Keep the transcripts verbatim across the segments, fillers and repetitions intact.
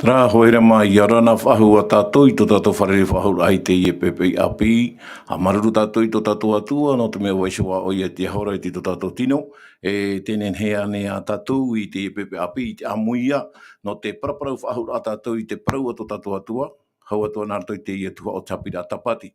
Terā, hoa here mā, ʻia ora na faʻahou ā tātou i tō tātou fārerei faʻahou i teie poʻipoʻi ʻāpī. ʻA māuruuru tātou i tō tātou Atua, nō te mea ʻua iho ā ʻoia i te hora i tō tātou tino. E tē nehenehe ānei ā tātou i teie poʻipoʻi ʻāpī, i te ʻāmui ïa, nō te paraparau faʻahou ā tātou i te parau a tō tātou Atua, hau atu ā nā roto i teie tuhaʻa o te haʻapiʻiraʻa Tāpati.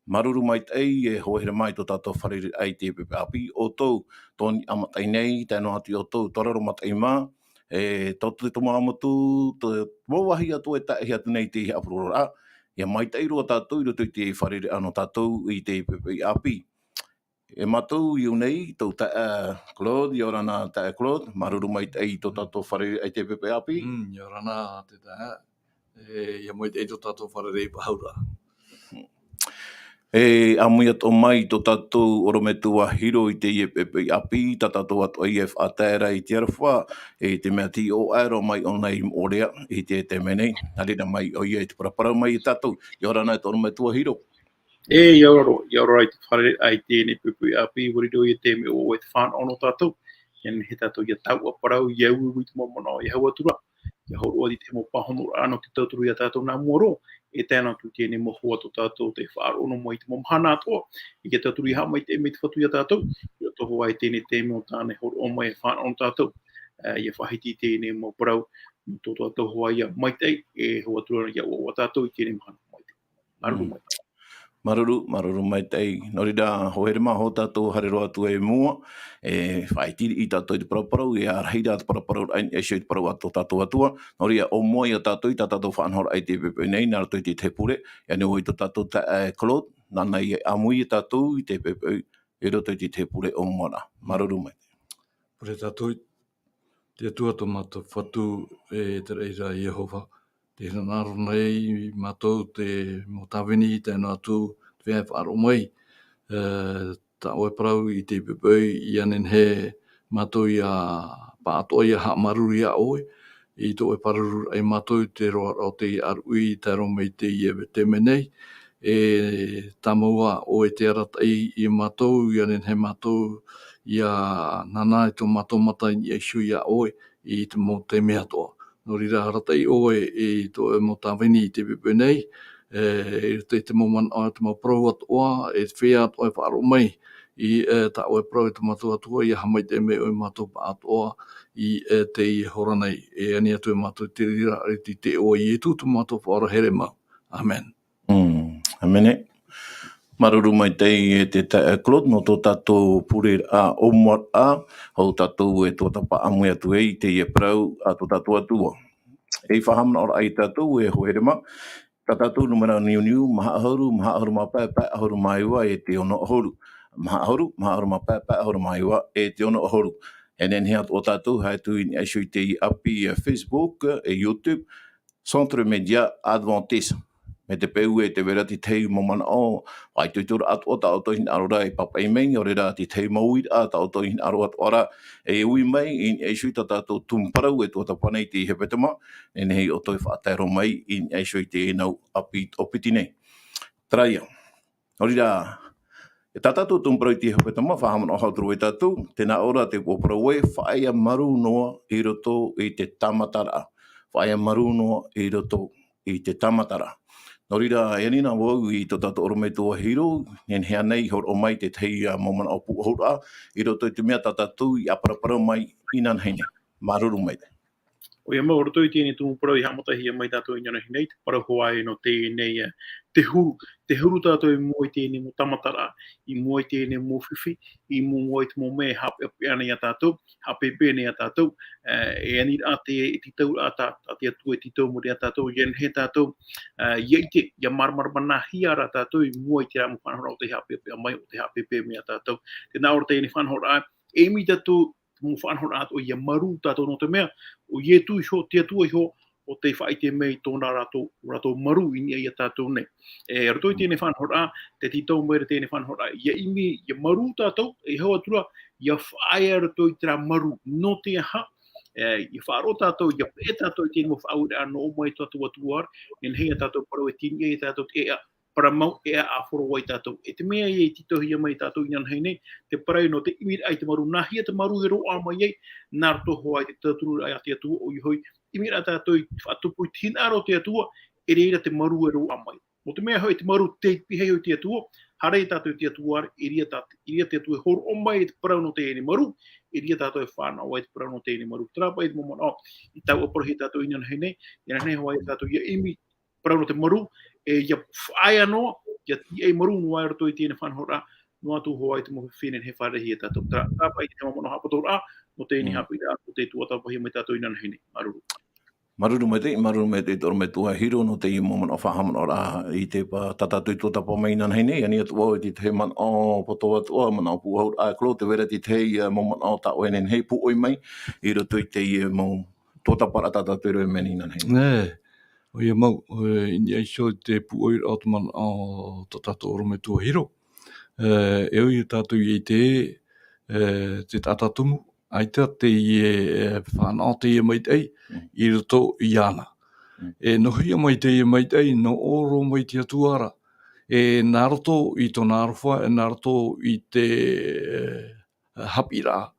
Māuruuru maitaʻi, e hoa here mā, i tō tātou fārereiraʻa i teie poʻipoʻi ʻāpī, ʻoutou, tō niʻa mataʻi nei, tae noa atu iā ʻoutou, tō raro mataʻi mā, e, tō te Tumu Motu, tō, mau vāhi atu e tae atu nei i te haʻapurororaʻa, ʻia maitaʻi roa tātou i roto i te fārereiraʻa nō tātou i teie poʻipoʻi ʻāpī. E mātou i ʻō nei, tō taeaʻe Claude, ʻia ora na taeaʻe Claude, māuruuru maitaʻi i tō tātou fārereiraʻa i teie poʻipoʻi ʻāpī. Mm, ʻia ora na te taeaʻe. E, ʻia maitaʻi tō tātou fārerei faʻahou ra. E ʻāmui atoʻa mai tō tātou ʻorometua Hiro i teie poʻipoʻi ʻāpī, tā tātou atoʻa ïa e faʻatae ra i te aroha, e te mea tē ʻoaʻoa mai ʻōna i Moʻorea, i te taime nei, nā reira mai ʻoia i te paraparau mai iā tātou. ʻIa ora na e tō ʻorometua Hiro. E, ʻia ora, ʻia ora i te fārerei, i teie poʻipoʻi ʻāpī, ʻua riro ïa te mea ʻoaʻoa i te fānaʻo nō tātou. ʻIa nehenehe tātou ʻia tauturu parau, ʻia uiui i te mau manaʻo, ʻia hau atu ra, ʻia hōroʻa i te mau pāhonoraʻa nō te tauturu iā tātou nā mua roa, e tae noa atu i teie mau hoa tō tātou tē faʻaroʻo noa mai i te mau mahana atoʻa, ʻia tauturu ʻia haʻamaitaʻi mai te Fatu iā tātou, i roto hoʻi i teie taime o tāna e hōroʻa mai e fānaʻo nō tātou, e, ʻia faʻahiti i teie mau parau, nō tō tātou hoʻi ïa maitaʻi, e hau atu ra ʻia ʻoaʻoa tātou i teie mahana maitaʻi. Māuruuru Mm. maitaʻi. Māuruuru, māuruuru maitaʻi. Nō reira, hoa here mā, hou tātou haere roa atu i mua, e faʻaʻite tātou i te paraparau, e ārahi rā te paraparau i niʻa iho i te parau a tō tātou Atua. Nō reira, ʻōmua ïa tātou i tā tātou faʻanahoraʻa i teie poʻipoʻi nei, nā roto i te tahi pure, ʻia nehenehe ʻoia tō tātou taeaʻe Claude, nāna e ʻāmui iā tātou i teie poʻipoʻi, i roto i te tahi pure ʻōmuaraʻa. Māuruuru maitaʻi. Pure tātou i te Atua tō mātou Fatu, e te raʻi ra Iehova, tē hinaʻaro nei mātou te mau tāvini, tae noa atu te feiā e faʻaroʻo mai, e, tā ʻoe parau i teie poʻipoʻi, ʻia nehenehe mātou ʻia pāʻatoʻa ʻia haʻamāuruuru iā ʻoe, i tō ʻoe pāruru iā mātou i te roaraʻa o teie ʻāruʻi, tae roa mai i teie taime nei, e tāmau ā ʻoe te arataʻi iā mātou, ʻia nehenehe mātou ʻia nānā i tō mātou mata i niʻa iho iā ʻoe i te mau taime atoʻa. Nō reira, arataʻi ʻoe i tō ʻoe mau tāvini i teie poʻipoʻi nei, e, i roto i te mau manaʻo, te mau parau atoʻa, e te feiā atoʻa e faʻaroʻo mai i, e, tā ʻoe parau e tō mātou Atua, ʻia haʻamaitaʻi mai ʻoe mātou pāʻatoʻa i, e, teie hora nei. E ani atu e mātou te reira, i te iʻoa o Ietu tō mātou Faʻaora here mau. ʻĀmene. Mm, ʻāmene. Māuruuru maitaʻi e te taeaʻe Claude, nō tō tātou pureraʻa ʻōmuaraʻa, hou tātou e tuatāpapa ʻāmui atu ai i teie parau a tō tātou Atua. E faʻahaʻamanaʻo ra ia tātou, e hoa here mā, tā tātou nūmera niuniu, maha ʻahuru, maha ʻahuru mā pae, pae ʻahuru mā iva, e te ono ʻahuru. Maha ʻahuru, maha ʻahuru mā pae, pae ʻahuru mā iva, e te ono ʻahuru. E nehenehe atoʻa tātou e haere atu i niʻa iho i teie ʻāpī, e Facebook, e YouTube, Centre Média Adventiste. Mai te peu e tē vai ra te tahi mau manaʻo, faʻaitoitoraʻa atoʻa tā ʻoutou e hinaʻaro ra e pāpaʻi mai, ʻaore rā te tahi mau uiraʻa tā ʻoutou e hinaʻaro atoʻa ra e ui mai i niʻa iho i tā tātou tumu parau e tuatāpapa nei i teie hepetoma, e nehenehe ʻoutou e faʻatae roa mai i niʻa iho i teie nau ʻāpī toʻopiti nei. Terā ia. Nō reira, e tā tātou tumu parau i teie hepetoma, faʻahaʻamanaʻo atu ra ia tātou, tē nā ʻō ra te upoʻo parau ē, faʻaea marū noa i roto i te tāmataraʻa. Faʻaea marū noa i roto i te tāmataraʻa. Nō reira, e ani na vau i tō tātou ʻorometua Hiro, e nehenehe ānei e hōroʻa mai te tahi mau manaʻo pūʻohuraʻa, i roto i te mea tā tātou i ʻāparaparau mai inanahi nei. Māuruuru maitaʻi. ʻOia mau, i roto i teie tumu parau i haʻamatahia mai tātou inanahi nei, te parau hoʻi nō teie, e, te huru, te huru tātou i mua i teie mau tāmataraʻa, i mua i teie mau fifi, i mua i te mau mea e haʻapeʻapeʻa ana ia tātou, haʻapēpē ana ia tātou, e, e ani ra te, e tītauraʻa tā, tā te Atua e tītau mai ra ia tātou, ʻia nehenehe tātou, e, ʻia ʻite, ʻia māramarama nahea rā tātou i mua i terā mau faʻanahoraʻa ʻo tē haʻapeʻapeʻa mai, ʻo tē haʻapēpē mai ia tātou. Tē nā ʻō ra teie faʻanahoraʻa, e ʻimi tātou te mau faʻanahoraʻa atoʻa ʻia marū tātou nō te mea, ʻo Ietu iho, te Atua iho, ʻo tē faʻaʻite mai i tōna rātou, rātou marū i niʻa ia tātou nei. E, i roto i teie faʻanahoraʻa, tē tītau mai ra teie faʻanahoraʻa, ʻia ʻimi, ʻia marū tātou, e hau atu ra, ʻia faʻaea i roto i terā marū, nō te aha, e, ʻia faʻaroʻo tātou, ʻia peʻe tātou i te mau faʻaueraʻa nō ʻō mai tō tātou Atua ra, e nehenehe ia tātou parau e tini ia tātou te ʻēʻa, parau mau e ʻāʻāhoro ai tātou. E te mea ia i tītauhia mai tātou inanahi nei, te parau nō te ʻimiraʻa i te marū, nāhea te marū e roaʻa mai ai, nā roto hoʻi i te tauturu a te Atua, ʻoia hoʻi, ʻimiraʻa tātou i faʻatupu i te hinaʻaro o te Atua, e reira te marū e roaʻa mai. Nō te mea hoʻi te marū tei pihaʻi iho i te Atua, haere tātou i te Atua, i reira tā, i reira te Atua e hōroʻa mai te parau nō teie nei marū, i reira tātou e fānaʻo ai te parau nō teie nei marū. Terā paʻi te mau manaʻo, i taua parauhia tātou inanahi nei, inanahi hoʻi tātou ia ʻimi, parau nō te marū, e ia faʻaea noa, ia tīaʻi marū noa i roto i teie nei faʻanahoraʻa, noa atu hoʻi te mau fifi e nehenehe e fārerei ia tātou. Terā, terā paʻi te mau manaʻo haʻapotoraʻa, nō teie nei haʻapiʻiraʻa, nō te tuatāpapahia mai tātou inanahi nei. Māuruuru. Māuruuru maitaʻi, māuruuru maitaʻi te ʻorometua Hiro nō teie mau manaʻo faʻahaʻamanaʻoraʻa i te pa-, tā tātou i tuatāpapa mai inanahi nei, ani atu vau i te tahi manaʻo poto atoʻa, manaʻo pūʻohuraʻa e Claude, tē vai ra te tahi, ā, mau manaʻo tā ʻoe e nehenehe e pūʻoi mai i roto i teie mau tuatāpaparaʻa tā tātou e rave mai nei inanahi nei. Nē, ʻoia mau, e, i niʻa iho i te pūʻoiraʻa o te manaʻo tā tātou ʻorometua Hiro. E, e ui tātou i te, e, te taʻata tumu, ʻaita teie, e, fānaʻo teie maitaʻi, Mm. i roto iāna. Mm. E nohia mai teie maitaʻi, nō ʻō roa mai te Atua ra. E nā roto i tōna aroha, e nā roto i te, e, haʻapiʻiraʻa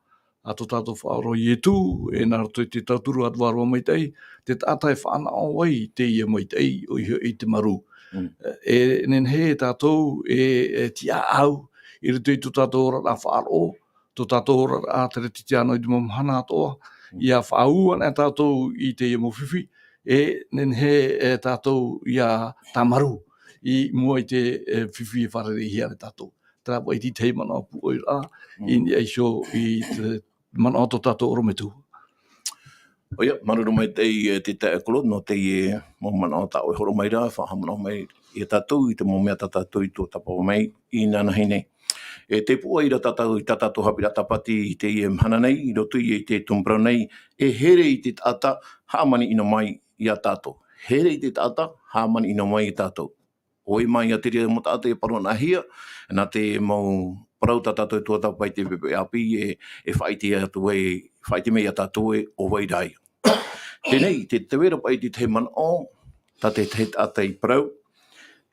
a tō tātou Faʻaora ʻo Ietu, e nā roto i te tauturu a te Vārua Maitaʻi, te taʻata e fānaʻo ai teie maitaʻi, ʻoia hoʻi te marū. Mm. E nehenehe tātou e, e tiʻaʻau i roto i tō tātou oraraʻa faʻaroʻo, tō tātou oraraʻa teretitiano i te mau mahana atoʻa, Mm. ʻia faʻaū anaʻe tātou i teie mau fifi, e nehenehe, e, tātou ʻia tāmarū i mua i te, e, fifi e fārereihia e tātou. Terā paʻi te tahi manaʻo pūʻoiraʻa, Mm. i niʻa iho i te manaʻo tō tātou ʻorometua. ʻOia, māuruuru maitaʻi, e, te taeaʻe Claude, nō teie mau manaʻo tā ʻoe e hōroʻa mai ra, faʻahaʻamanaʻo mai ia tātou i te mau mea tā tātou i tuatāpapa mai inanahi nei. E te pūʻoiraʻa tā tātou, tā tātou haʻapiʻiraʻa tāpati i teie mahana nei, i roto i te tumu parau nei, e here i te taʻata, hāmani ʻino mai ia tātou. Here i te taʻata, hāmani ʻino mai ia tātou. ʻOia mai ia te reira mau taʻata e parau anaʻe hia, nā te mau parau tā tātou e tuatāpapa i te poʻipoʻi ʻāpī e, e faʻaʻite atu ai, faʻaʻite mai ia tātou ē ʻo vai ra ia. Teie nei, te, tē vai ra paʻi te tahi manaʻo, tā te tahi taʻata i parau,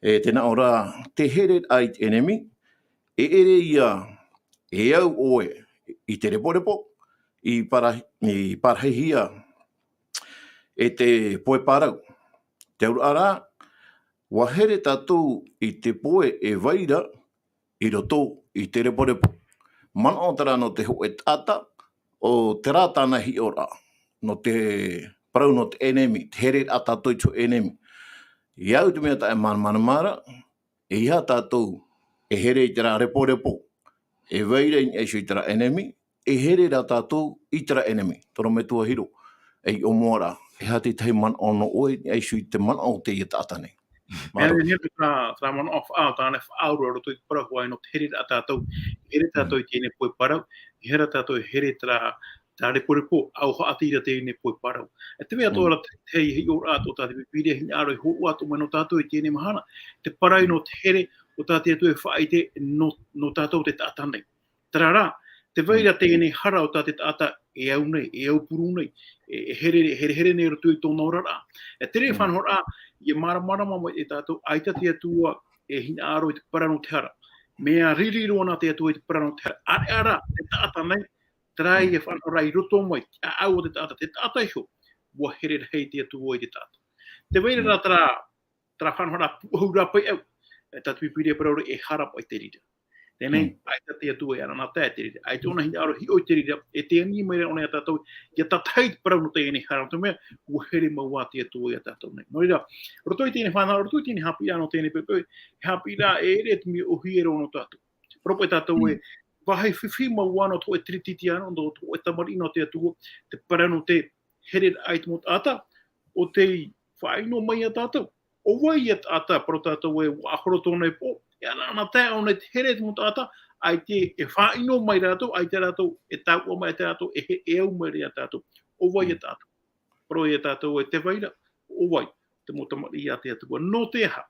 e tē nā ʻō ra, te hereraʻa i te ʻenemi, e ʻere ia, e au ʻoe i te reporepo, i para-, i parahihia e te poe parau. Te auraʻa rā, ʻua here tātou i te poe e vai ra i roto i te reporepo. Manaʻo terā nō te hōʻē taʻata, ʻo terā tāna hiʻoraʻa, nō te parau nō te ʻenemi, te hereraʻa tātou i te hōʻē ʻenemi. I au te mea tā e māramarama ra, e aha tātou e here i terā reporepo, e vai ra i niʻa iho i terā ʻenemi, e here rā tātou i terā ʻenemi. Tō ʻorometua Hiro, e i ʻō mua ra, e aha te tahi manaʻo nō ʻoe i niʻa iho i te manaʻo o teie taʻata nei? Māuruuru. E, e, terā, terā manaʻo faʻa-, tāna e faʻaroʻo i roto i te parau hoʻi nō te hereraʻa tātou. E here tātou i teie nei poe parau, e aha rā tātou e here terā, terā reporepo, ʻaore hoʻi terā teie nei poe parau. E tē vai atoʻa ra te, te hiʻoraʻa atoʻa tā te Pīpīria e hinaʻaro e hōroʻa atoʻa mai nō tātou i teie nei mahana, te parau nō te here, ʻo tā te Atua e faʻaʻite nō, nō tātou te taʻata nei. Terā rā, tē vai ra teie nei hara o tā te taʻata e au nei, e aupuru nei, e, e here, herehere nei i roto i tōna oraraʻa. E te reira faʻanahoraʻa, ʻia māramarama mai e tātou, ʻaita te Atua e hinaʻaro i te parau nō te hara. Mea riri roa na te Atua i te parau nō te hara. ʻĀreʻa rā, te taʻata nei, terā e faʻanahoraʻa i roto mai, te ʻāʻau o te taʻata, te taʻata iho, ʻua here rahi te Atua i te taʻata. Tē vai ra terā, terā faʻanahoraʻa pūʻohu rā paʻi au, e tā te Pīpīria e parau ra e hara paʻi te reira. Teie nei, ʻaita te Atua e anaʻanatae te reira. ʻAita ʻōna hinaʻaro e hiʻo i te reira, e tē ani mai ra ʻōna ia tātou, ʻia tātahi te parau nō teie nei hara, nō te mea, ʻua here mau ā te Atua ia tātou nei. Nō reira, roto i teie nei faʻanahoraʻa, roto i teie nei haʻapiʻiraʻa nō teie nei poʻipoʻi, e haʻapiʻiraʻa e ʻere te mea ʻōhie roa nō tātou. Parau paʻi tātou ē, vāhi fifi mau ā nō te hōʻē teretitiano, nō te hōʻē tamariʻi nō te Atua, te parau nō te hereraʻa i te mau taʻata, ʻo tei faʻaʻino mai ia tātou. ʻO vai ia taʻata, parau tātou ē, ʻua ʻāhoro tōna ipo, e anaʻanatae ʻōna i te here i te mau taʻata, ʻaita e faʻaʻino mai rātou, ʻaita rātou e taoʻa mai, ʻaita rātou e he-, e au mai ra ia tātou. ʻO vai ia taʻata. Parau ia tātou ē, tē vai ra, ʻo vai te mau tamariʻi a te Atua. Nō te aha?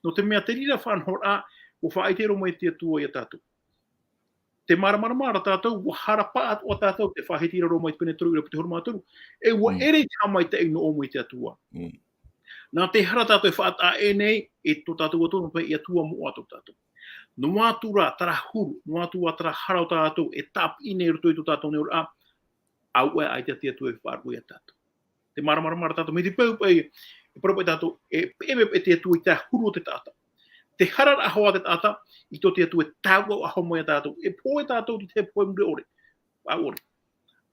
Nō te mea te reira faʻanahoraʻa, ʻua faʻaʻite roa mai te Atua ia tātou. Tē māramarama ra tātou, ʻua hara paʻatoʻa tātou, te Faʻahiti ʻīrava mai te pene toru, ʻīrava piti ʻahuru mā toru. E ʻua ʻere te haʻamaitaʻi nō ʻō mai te Atua. Nā te hara tātou e faʻataʻa nei, e tō tātou Atua, nō te mea e Atua moʻa tō tātou. Noa atu rā terā huru, noa atu rā terā hara o tātou e tāpiʻi nei i roto i tō tātou nehenehe, ʻaore rā te Atua e faʻaruʻe ia tātou. Te māramarama ra tātou, mai te peu paʻi, e parau paʻi tātou, e peʻe mai paʻi te Atua i te huru o te taʻata. Te hara ra hoʻi te taʻata, ʻaita te Atua e tāuʻa aʻe mai ia tātou, e pohe tātou i te pohe mure ʻore. ʻAore.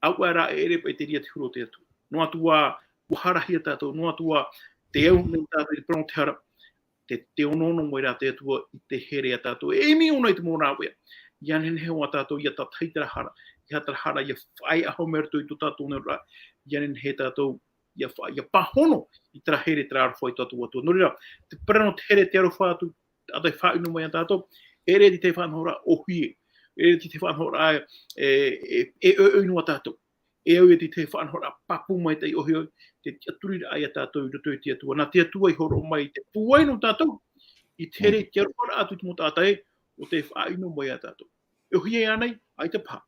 ʻAore rā e ʻere paʻi te reira te huru o te Atua. Noa atu ā, ʻua harahia tātou, noa atu ā, te au nei tātou i te parau nō te hara, te, te onoono mai rā te Atua i te here ia tātou. E ʻimi ʻōna i te mau rāveʻa. ʻIa nehenehe hoʻi tātou ʻia tātaʻi terā hara, ʻia terā hara, ʻia faʻaea hoʻi mai i roto i tō tātou nehenehe, ʻia nehenehe tātou ʻia fa-, ʻia pāhono i terā here, terā aroha i tō tātou Atua. Nō reira, te parau nō te here, te aroha atu, taʻata e faʻaʻino mai ia tātou, e ʻere te faʻanahoraʻa ʻōhie, e ʻere te faʻanahoraʻa e, e, e ʻoiʻoi noa tātou. E au ia te faʻanahoraʻa pāpū maitaʻi ʻōhie, te tiʻaturiraʻa ia tātou i roto i te Atua. Nā te Atua i hōroʻa mai te pūai nō tātou, i te here, te aroha atu i te mau taʻata ē, ʻo tē faʻaʻino mai ia tātou. E ʻōhie ānei? ʻAita paha.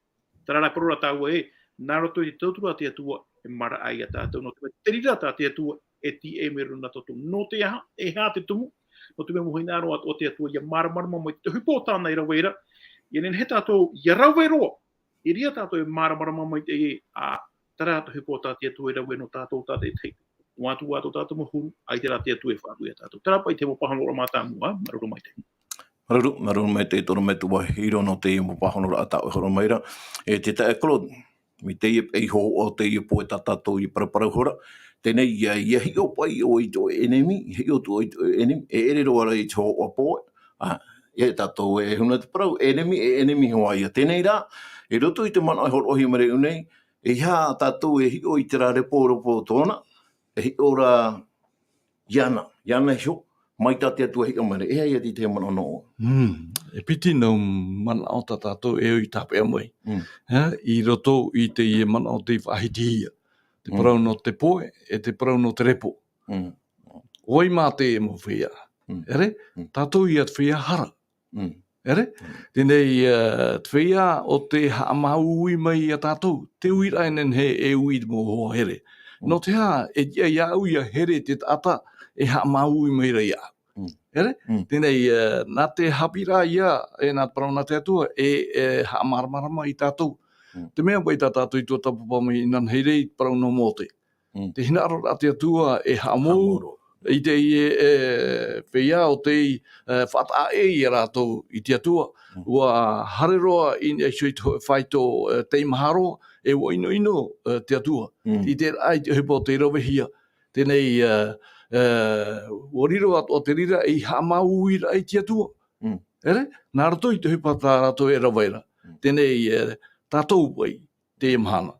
Terā rā e parau ra tāua ē, nā roto i te tauturu a te Atua, e maraʻa ia tātou. Nō te mea te reira tā te Atua e tīaʻi mai ra nā tātou. Nō te aha, e aha te tumu? Nō te mea mau hinaʻaro atoʻa te Atua ʻia māramarama mai te ʻohipa tāna e rave ra. ʻIa nehenehe tātou ʻia rave roa, i reira tātou e māramarama mai te, ā, terā te ʻohipa tā te Atua e rave nō tātou tātaʻitahi. Noa atu ā tō tātou mau huru, ʻaita rā te Atua e faʻaruʻe ia tātou. Terā paʻi te mau pāhonoraʻa mātāmua, māuruuru maitaʻi. Māuruuru, māuruuru maitaʻi te ʻorometua Hiro nō teie mau pāhonoraʻa tā ʻoe e hōroʻa mai ra. E te taeaʻe Claude, mai teie paʻi hōhoʻa o teie pō e tā tātou i paraparau ra. Teie nei, ʻia, ʻia hiʻo paʻi ʻoe i tō ʻenemi, hiʻo atu ʻoe i tō ʻenemi, e ʻere roa rā i te hōhoʻa pō, ā, e tātou e huna te parau, ʻenemi, e ʻenemi hoʻi ïa. Teie nei rā, i roto i te manaʻo e hōroʻahia mai ra i ʻō nei, e aha tātou e hiʻo i terā repo, repo tōna, e hiʻo ra iāna, iāna iho, mai tā te Atua e hiʻo mai ra, e aha ïa te tahi manaʻo nō ʻoe? Mm. E piti nau manaʻo tā tātou e ui tāpeʻa mai. Mm. Ā, i roto i teie manaʻo tei faʻahitihia. Te Mm. parau nō te pō, e te parau nō te repo. Mm. ʻO vai mā te mau feiā. Mm. ʻEre? Mm. Tātou ïa te feiā hara. Mm. ʻEre? Mm. Teie nei, ā, te feiā ʻo tē haʻamāuiui mai ia tātou, te uiraʻa e nehenehe e ui i te mau hoa here. Mm. Nō te aha, e tiʻa iāʻu ʻia here te taʻata e haʻamāuiui mai ra iāʻu. Mm. ʻEre? Mm. Teie nei, ā, nā te haʻapiʻiraʻa ïa, e nā te parau nā te Atua, e, e haʻamāramarama ia tātou. Mm. Te mea paʻi tā tātou i tuatāpapa mai inanahi ra i te parau nō Mōte. Mm. Te hinaʻaro ra te Atua e haʻamou, Haʻamou roa. i te, e, e, feiā ʻo tē, e, faʻataʻa ʻē ia rātou i te Atua. Mm. ʻUa haere roa i niʻa iho i te hōʻē faito, e, teimaha roa, e ʻua ʻinoʻino, e, te Atua. Mm. I te raʻa i te ʻohipa ʻo tei ravehia. Teie nei, e, e, ʻua riro atoʻa te reira ei haʻamāuiuiraʻa i te Atua. Mm. ʻEre? Nā roto i te ʻohipa tā rātou e rave ra. Mm. Teie nei, e, tātou paʻi, teie mahana.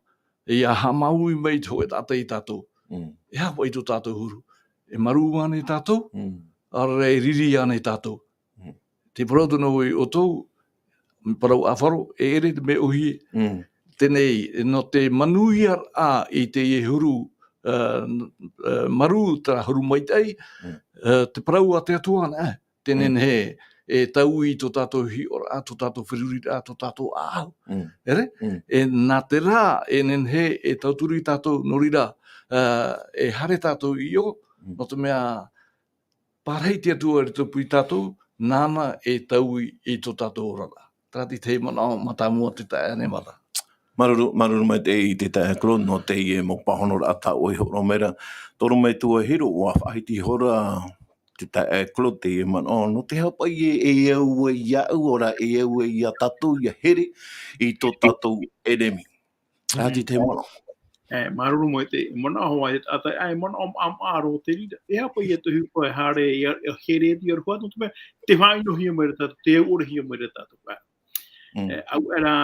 E ʻia haʻamāuiui mai te hōʻē taʻata ia tātou. Mm. E aha paʻi tō tātou huru? E marū ānei tātou? Mm. ʻAore rā e riri ānei tātou? Mm. Te parau atu nō ʻoutou, parau ʻāfaro, e ʻere te mea ʻōhie. Mm. Teie nei, nō te manuia ā i teie huru, ā, ā, marū, terā huru maitaʻi, Mm. ā, te parau a te Atua ānei, ā, te Mm. nehenehe e taui i tō tātou hiʻoraʻa, tō tātou feruriraʻa, tō tātou ʻāʻau. Mm. ʻEre? Mm. E nā te reira, e nehenehe e tauturu ia tātou, nō reira, ā, e haere tātou i ʻō, Mm. nō te mea, pārahi te Atua i roto ia tātou, nāna e taui i tō tātou oraraʻa. Terā te tahi manaʻo mātāmua te taeaʻe Nemata. Māuruuru, māuruuru maitaʻi i te taeaʻe Claude nō teie mau pāhonoraʻa tā ʻoe i hōroʻa mai ra. Te ʻorometua Hiro, ʻua faʻahiti ihora te taeaʻe Claude teie manaʻo, nō te aha paʻi e, e au ai iāʻu, ʻaore rā, e au ai iā tātou, ʻia here i tō tātou ʻenemi. Aha te tahi manaʻo? E, māuruuru maitaʻi, manaʻo hoʻi, ā, ā, e manaʻo maʻamaʻa roa te reira. E aha paʻi te ʻohipa e haere, ʻia, ʻia here, ʻia roaʻa, nō te mea, tē faʻaʻinohia mai ra tātou, tē au ʻore hia mai ra tātou, ā. Mm. E, ʻaore rā,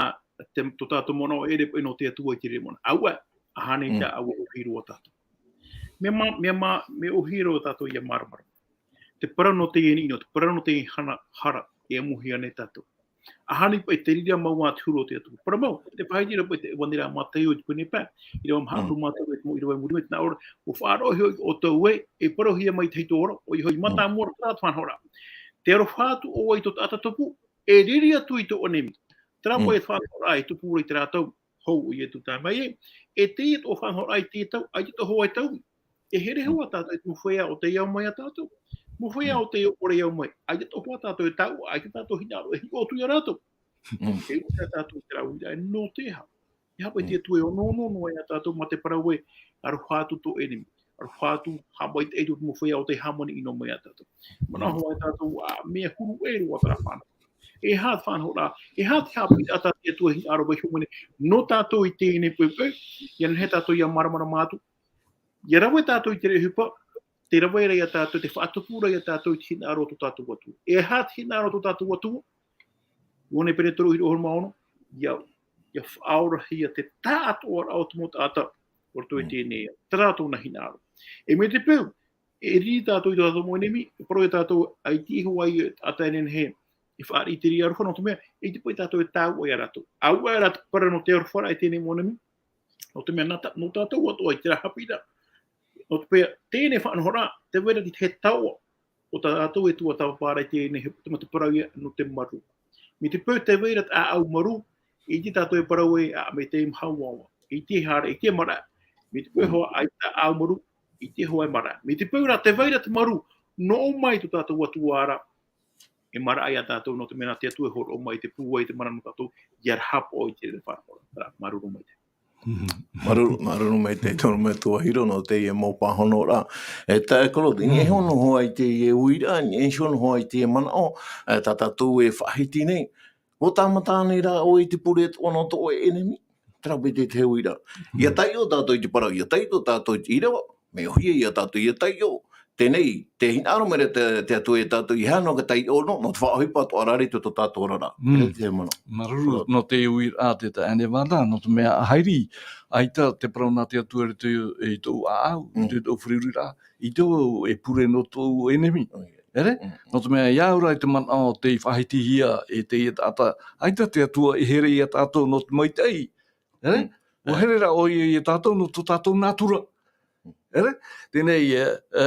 te, tō tātou manaʻo e ʻere paʻi nō te Atua i te reira manaʻo. ʻAore, ānei Mm. tā ʻoe e ʻōhie roa tātou. Mea mā, mea mā, mea ʻōhie roa tātou ʻia māramarama. Te parau nō teie niʻa, te parau nō teie hana, hara, e amuhia nei tātou. ʻAhani paʻi te reira mau ā te huru o te Atua. Parau mau, tē faʻahiti ra paʻi te ʻevanelia a Mataio i te pene pae, ʻīrava maha Mm. ʻahuru mā toru e te mau ʻīrava i muri mai, tē nā ʻō ra, ʻua faʻaroʻo iho ʻoutou ē, e parauhia mai te Atua, ʻoia hoʻi, Mm. mātāmua ra terā te faʻanahoraʻa. Tē aroha atu ʻoe i tō taʻata tupu, e riri atu i tō ʻenemi. Terā Mm. paʻi te faʻanahoraʻa e tupu ra i terā tau, hou ʻo Ietu tae mai ē, e teie tō faʻanahoraʻa i teie tau, ʻaita tō hoa e taui. E here Mm. hoʻi tātou i te mau feiā ʻo tei au mai ia tātou. Mau feiā ʻo tē ʻore au mai, ʻaita atoʻa tātou e taʻua, ʻaita tātou hinaʻaro e hiʻo atu ia rātou. Mm. E ʻore tātou i terā uiraʻa, e nō te aha. E aha paʻi te Atua e onoono noa ia tātou mā te parau ē, aroha atu tō ʻenemi. Aroha atu, haʻamaitaʻi atu te mau feiā ʻo tē hāmani ʻino mai ia tātou. Manaʻo hoʻi tātou, ā, mea huru ʻē roa terā fānaʻo. E aha te faʻanahoraʻa, e aha te haʻapiʻiraʻa tā te Atua e hinaʻaro mai iho mai nei, nō tātou i teie nei poʻipoʻi, ʻia nehenehe tātou ʻia māramarama atu, ʻia rave tātou i te reʻohipa, tē rave ra ia tātou, tē faʻatupu ra ia tātou i te hinaʻaro o tō tātou Atua. E aha te hinaʻaro o tō tātou Atua? Ioane pene toru ʻīrava ʻahuru mā ono, ʻia, ʻia faʻaorahia te taʻatoʻaraʻa o te mau taʻata, o roto i teie nei, terā tōna hinaʻaro. E mai te peu, e riri tātou i tō tātou mau ʻenemi, e parau ia tātou, ʻaita hoʻi e taʻata e nehenehe e fāriʻi i te reira aroha, nō te mea, ʻaita paʻi tātou e taʻua ia rātou. ʻAuaʻe rā te parau nō te arofaraʻa i teie nei mau ʻenemi, nō te mea nā tā-, nō tātou atoʻa i terā haʻapiʻiraʻa. Nō te mea, teie nei faʻanahoraʻa, tē vai ra te tahi taoʻa, ʻo tā tātou e tuatāpapa ra i teie nei, te mau parau ia nō te marū. Mai te peu tē vai ra te ʻāʻau marū, ʻaita tātou e parau ē, ā, mai te maha ʻoaʻoa. ʻAita e haere, ʻaita e maraʻa. Mai te peu hoʻi, ʻaita ʻāʻau marū, ʻaita hoʻi e maraʻa. Mai te peu rā, tē vai ra te marū, noʻo mai tō tātou Atua ra, e maraʻa ia tātou nō te mea nā te Atua e hōroʻa mai te pūai, te mana nō tātou, ʻia haʻapaʻo i te reira faʻanahoraʻa. Terā, māuruuru maitaʻi. Mhm. Māuruuru, māuruuru maitaʻi te ʻorometua Hiro nō teie mau pāhonoraʻa. E taeaʻe Claude, i niʻa iho noa i teie uiraʻa, i niʻa iho noa i teie manaʻo, e, tā tātou e faʻahiti nei. ʻUa tāmata ānei rā ʻoe i te pure atoʻa nō tō ʻoe ʻenemi? Terā paʻi te tahi uiraʻa. ʻIa taiʻo tātou i te parau, ʻia taiʻo tātou i te ʻīrava, mea ʻōhie ia tātou ʻia taiʻo. Teie nei, tē hinaʻaro mai ra te, te Atua ia tātou, ʻeiaha noa ka taiʻo noa, nō te faʻaʻohipa atoʻa ra i tō tātou oraraʻa. Mm. Terā te manaʻo. Māuruuru, nō te uiraʻa te taeaʻe Nevada, nō te mea ʻa haere, ʻaita te parau nā te Atua i roto i tōʻu ʻāʻau, i roto i tōʻu fāriʻiraʻa, ʻaita vau e pure nō tōʻu ʻenemi. ʻEre? Mm. Nō te mea, ʻia au ra i te manaʻo tei faʻahitihia e teie taʻata, ʻaita te Atua e here ia tātou nō te maitaʻi. ʻEre? Mm. ʻUa here rā ʻoia ia tātou nō tō tātou nātura. Mm. ʻEre? Teie nei, e, e,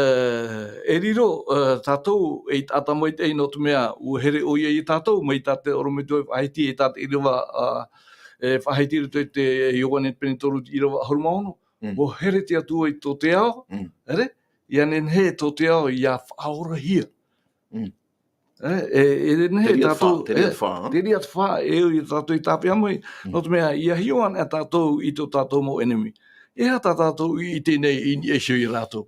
e riro, e, tātou ei taʻata maitaʻi nō te mea, ʻua here ʻoia ia tātou, mai tā te ʻorometua e faʻahiti, e tā te ʻīrava, a, e faʻahiti i roto i te Ioane pene toru ʻīrava ʻahuru mā ono. Mm. ʻUa here te Atua i tō te ao, Mm. ʻere? ʻIa nehenehe tō te ao ʻia faʻaorahia. Mm. E, e, e nehenehe Te reira tātou, te reira e, te reira te fā, e au ia tātou i tāpeʻa mai, Mm. nō te mea, ʻia hiʻo anaʻe tātou i tō tātou mau ʻenemi. E aha tā tātou i ʻite nei i niʻa iho ia rātou.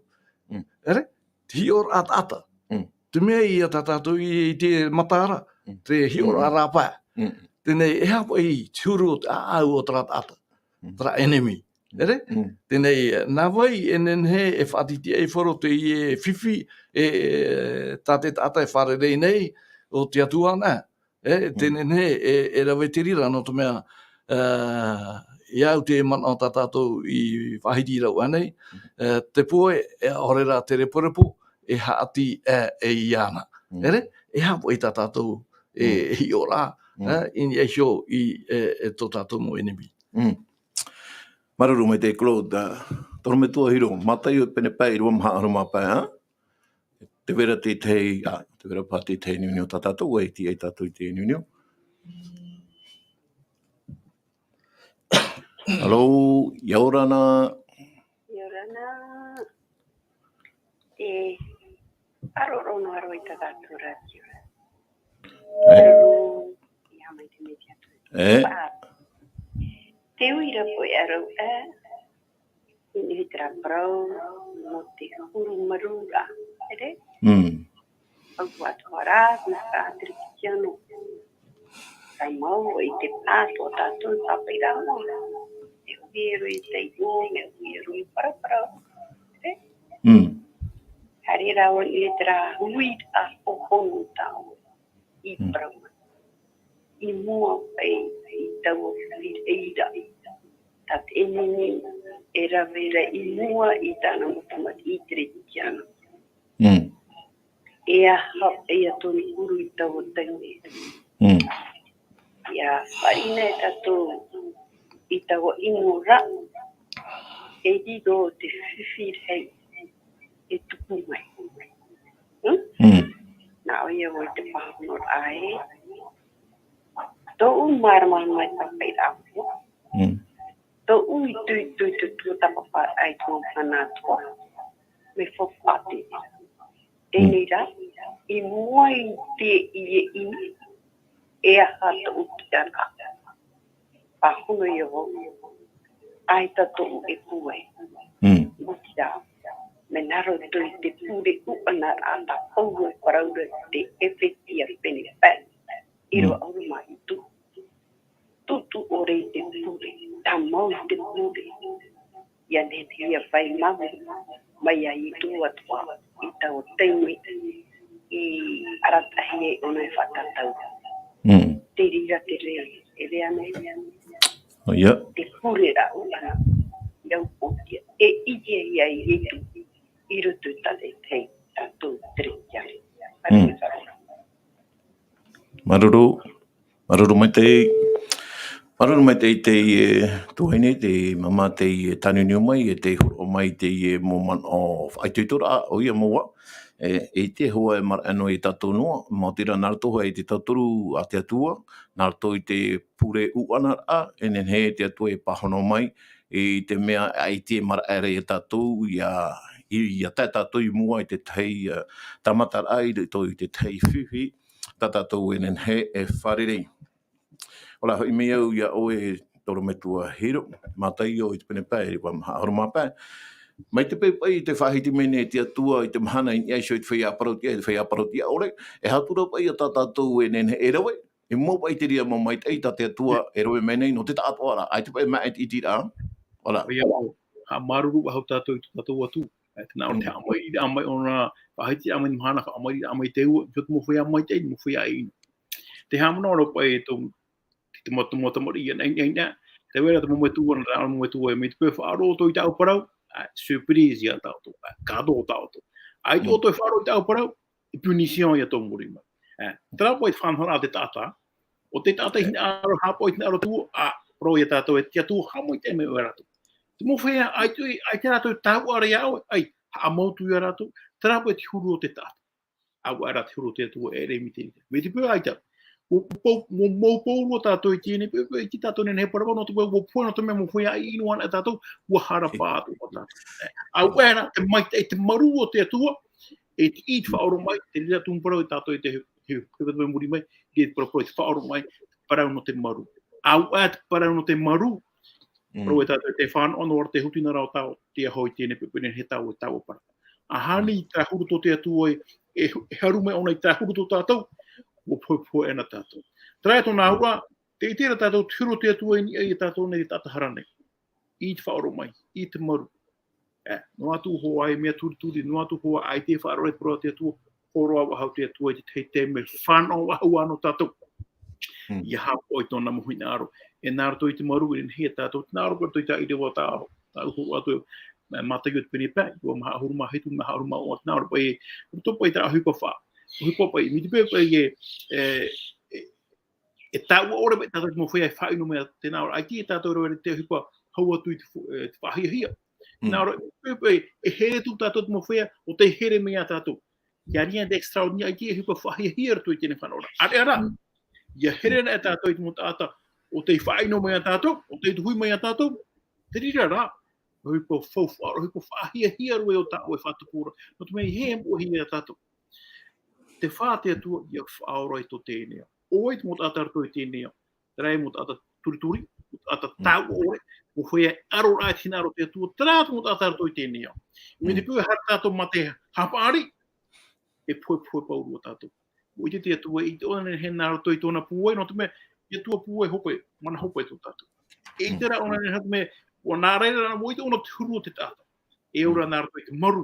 Mm. ʻEre? Te hiʻoraʻa taʻata. Mm. Te mea ia tā tātou i, i te matara, Mm. te hiʻoraʻa Mm. rāpae. Mm. Teie nei, e aha paʻi te huru o te ʻāʻau o terā taʻata, Mm. terā ʻenemi. ʻEre? Mm. Teie nei, nā vai e nehenehe e faʻatitiʻaifaro teie fifi, e, e, tā te taʻata e fārerei nei, ʻo te Atua anaʻe. E, Mm. teie nei, e, e rave te reira, nō te mea, e, ʻia au te manaʻo tā tātou i faʻahiti rāua nei, Mm. e, te poe, e, ʻaore rā te reporepo, e haʻati, e, e iāna. Mm. ʻEre? E aha paʻi tā tātou, e, Mm. e hiʻo ra, Mm. e, i niʻa iho i, e, e tō tātou mau ʻenemi. Mm. Māuruuru maitaʻi Claude, ā, te ʻorometua Hiro, Mataio pene pae ʻīrava maha ʻahuru mā pae, ā? Tē vai ra te tahi, ā, tē vai ra paha te tahi niuniu tā tātou, ʻua ʻite ai tātou i te niuniu. Hello, ʻia ora na. ʻIa ora na. E, aro rono aro i tā tātou rātio. E. Aro, ia mai te mea atu. E. Pā. Te uira poʻi aro, e, i niʻa i terā parau, nō te huru marū ra, ʻere? Mm. Au atu ra, nā tā te Rikitiano. Ka mau i te pā tō tātou pāpaʻiraʻa. E hui e rui taiʻo, e hui e rui paraparau. E? Mm. Haere rā ʻoe i terā hui a ʻohono tāua i Mm. parau mai. I mua paʻi i taua fifi reira. Tā te ʻenemi e rave ra i mua i tāna mau tamariʻi i te Rikitiano. Mm. E aha, e aha tōna huru i taua taime. Mm. ʻIa fāriʻi nei tātou i taua ʻino ra, e riro te fifi rahi e tupu mai. Hmm? Mm. Nā ʻoe ia ʻoe te pāhonoraʻa ē. Tōʻu māramarama i pāpaʻiraʻa. Mm. Tōʻu itoito i te tuatāpaparaʻa i te mau mahana atoʻa. Mea faufaʻa te Teie rā, i mua i te ʻiʻini, e aha tōʻu tiʻaraʻa? Pāhono ia vau, ʻaita tōʻu e pūai. Mm. Otirā, mea nā roto i te pure ʻuʻanaraʻa tā Paulo e parau ra i te Epesia pene pae, ʻīrava ʻahuru mā hitu. Tūtū ʻore i te pure, tāmau i te pure. ʻIa nehenehe ʻia fai mau, mai iā Ietu atoʻa, i taua taime, i arataʻihia ai ʻōna e faʻatātaurua. Mm. Te reira te reo, e reo nei. ʻOia. Te pure ra ʻuʻana, ʻia upoʻotia, e ʻite ai iā Ietu, i roto i tā te hei, tātou te reira. Mm. Māuruuru, māuruuru maitaʻi, māuruuru maitaʻi te, e, tuahine, te māmā, te, e, tāniuniu mai, e te hōroʻa mai, te, e, mau manaʻo faʻaitoitoraʻa, ʻoia mau, e, e te hoa e maraʻa noa iā tātou noa, maoti rā nā roto hoʻi i te tauturu a te Atua, nā roto i te pure ʻuʻanaraʻa, e nehenehe te Atua e pāhono mai, i te mea, ʻaita e maraʻa ra iā tātou, ʻia, i, ʻia tae tātou i mua i te tahi, e, tāmataraʻa i roto i te tahi fifi, tā tātou e nehenehe e fārerei. ʻOia, hoʻi mai au iā ʻoe, Torometua Hiro, Mātaio i te pene pae, ʻīrava maha ʻahuru mā pae. Mai te poʻipoʻi i te faʻahiti mai nei e te Atua i te mahana i niʻa iho i te feiā parauʻtiʻa, i te feiā parauʻtiʻa ʻore, e aha atu ra paʻi tā tātou e nehenehe e rave, e mau paʻi te reira mau maitaʻi tā te Atua e rave mai nei nō te taʻatoʻaraʻa, ʻaita paʻi mea ʻiteraʻa. ʻOia. ʻOia, haʻamāuruuru vau tātou i tō tātou Atua. E, tē nā ʻō ra te Mm. haʻamaitaʻiraʻa mai ʻōna, faʻahitiraʻa mai mahana, faʻamaitaʻiraʻa mai te ua, i tō te mau feiā maitaʻi, te mau feiā ʻino. Te haʻamanaʻo ra paʻi tō, te mau, tō mau tamariʻi anaʻe, ʻaita, ʻaita, tē vai ra te mau metua, nā te mau metua, mai te peu e faʻaroʻo ʻoutou i tāʻu parau, a, surprise ia tāʻoutou, a, cadeau tāʻoutou. ʻAita Mm. ʻoutou e faʻaroʻo i tāʻu parau, e punition ia tō muri mai. E, terā paʻi te faʻanahoraʻa a te taʻata, ʻo te taʻata i hinaʻaro, haʻapaʻo i te hinaʻaro Atua, a, parau iā tātou e te Atua, haʻamaitaʻi mai ʻoe ia rātou. Te mau feiā, ʻaita, ʻaita rātou e tāuʻa ra iā ʻoe, ʻaita, haʻamau atu ia rātou, terā paʻi te huru o te taʻata. ʻAuaʻe rā te huru o te Atua e ʻere mai te reira. Mai te peu ʻaita, ʻua, ʻua, ʻua, ʻua mau pauroa tātou i teie nei, pe, pe, i te tātou nei, nei parau, nō te mea, ʻua pohe, nō te mea, mau feiā ʻino ana tātou, ʻua hara paʻatoʻa tātou. ʻAuaʻe rā te maitaʻi, te marū o te Atua, e te, i te faʻaoromaʻi, te reira tō parau e tātou i te, he, he, he, muri mai, i te parau, parau, te faʻaoromaʻi, te parau nō te marū. ʻAuaʻe te parau nō te marū, Mm. Parau e tātou te fānaʻo noa ra te huru o te hinaʻaro o te Atua i teie nei, pēpē nei he tāua, tāua parau. ʻAhani Mm. i te huru tō te Atua e, e, e haru mai ʻōna i te huru tō tātou, ʻua pohepohe ana tātou. Terā tōna Mm. auraʻa, tē ʻite ra tātou te huru o te Atua i niʻa ia tātou nei te taʻata hara nei. I te faʻaoromaʻi, i te marū. E, noa atu hoʻi e mea turituri, noa atu hoʻi ʻaita e faʻaroʻo i te parau a te Atua, hōroʻa faʻahou te Atua i te tahi taime, fānaʻo faʻahou ā nō tātou. Mm. ʻIa haʻapaʻo i tōna mau hinaʻaro. E nā roto i te marū, e nehenehe ia tātou, nā roto i tā ʻīrava tā, tā hōroʻa atu, mā, Mātaio te pene pae, ʻīrava maha ʻahuru mā hitu, maha ʻahuru mā ono, nā roto paʻi, roto paʻi terā ʻohipa fā. ʻOhipa paʻi, mai te peu paʻi e, e, e, e tāuʻa ʻore mai tātou te mau feiā e faʻaʻino mai, tē nā ʻō ra, ʻaita e tātou e rave ra te ʻohipa hau atu i te fu-, e, te faʻahiahia. Mm. Nā ʻō ra, e, e, e here atu tātou te mau feiā, ʻo tē here mai ia tātou. Il y a rien d'extraordinaire, ʻaita e ʻohipa faʻahiahia i roto i teie nei fānaʻoraʻa. ʻAreʻa rā, Mm. ʻia here ana e tātou i te mau taʻata, ʻo tē faʻaʻino mai ia tātou, ʻo tē tuhi mai ia tātou, te reira rā, ʻohipa faufaʻa, ʻohipa faʻahiahia roa ʻo tāʻu e faʻatupu ra, nō te mea ʻeiaha e moʻehia ia tātou. Te fā te Atua, ʻia faʻaora i tō teie nei ao. ʻO vai te mau taʻata roto i teie nei ao? Terā e mau taʻata turituri, mau taʻata Mm. tāuʻa ʻore, mau feiā e ʻaro ra i te hinaʻaro o te Atua, terā te mau taʻata roto i teie nei ao. Mai te Mm. peu e haere tātou mā te haʻapaʻari, e pohepohe pauroa tātou. ʻUa ʻite te Atua, ʻite ʻōna e nehenehe nā roto i tōna pūai, nō te mea, te Atua pūai hope, mana hope tō tātou. E ʻite Mm. rā ʻōna e nehenehe nō te mea, ʻua nā reira rā, ʻua ʻite ʻōna te huru o te taʻata. E ora Mm. nā roto i te marū,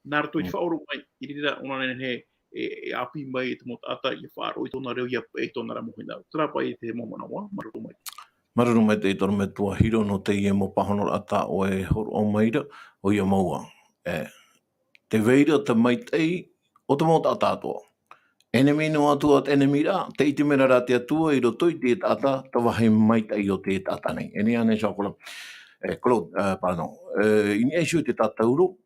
nā roto i te Mm. faʻaoromaʻi, i reira ʻōna e nehenehe, e, e ʻāpī mai i te mau taʻata, ʻia faʻaroʻo i tōna reo, ʻia peʻe i tōna ra mau hinaʻaro. Terā paʻi te mau manaʻo, māuruuru maitaʻi. Māuruuru maitaʻi, e Torometua Hiro, nō teie mau pāhonoraʻa tā ʻoe e hōroʻa mai ra, ʻoia mau ā. E, tē vai ra te maitaʻi o te mau taʻata atoʻa. ʻEnemi noa atu ā te ʻenemi ra, tē ʻite mai ra te Atua i roto i te taʻata, te vāhi maitaʻi o te taʻata nei. E nehenehe, Jean-Claude, e, Claude, e, pardon, e, i niʻa iho i te tātauro,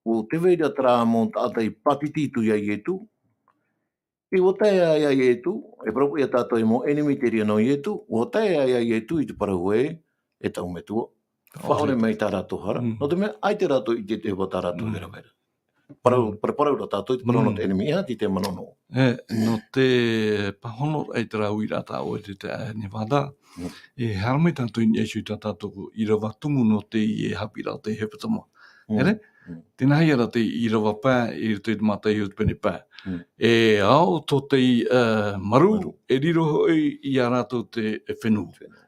ʻo tē vai ra terā mau taʻata i pātiti atu iā Ietu, ʻe ʻua tae ia Ietu, e parau paʻi ia tātou e mau ʻenemi te reira nō Ietu, ʻua tae ia Ietu i te parau ē, e taʻu Metua, faʻaʻore mai tā rātou hara. Mm. Nō te mea, ʻaita rātou i ʻite te ʻohipa tā rātou Mm. e rave ra. Parau, mm, parau, parau ra tātou i te parau nō te enemy, e aha te manaʻo nō? E, nō te pāhonoraʻa i terā uiraʻa tā ʻoe te, te, e, Nevada. Mm. E haere mai tātou i niʻa iho i tā tātou ʻīrava tumu nō teie haʻapiʻiraʻa o te hepetoma. Mm. Ere? Mm. Tēnā ia rā te ʻīrava pae i roto i te mātaʻi o te pene pae. Mm. E ao tō te, e, marū, marū, e riro hoʻi ia rātou te, e, fenua. Fenua.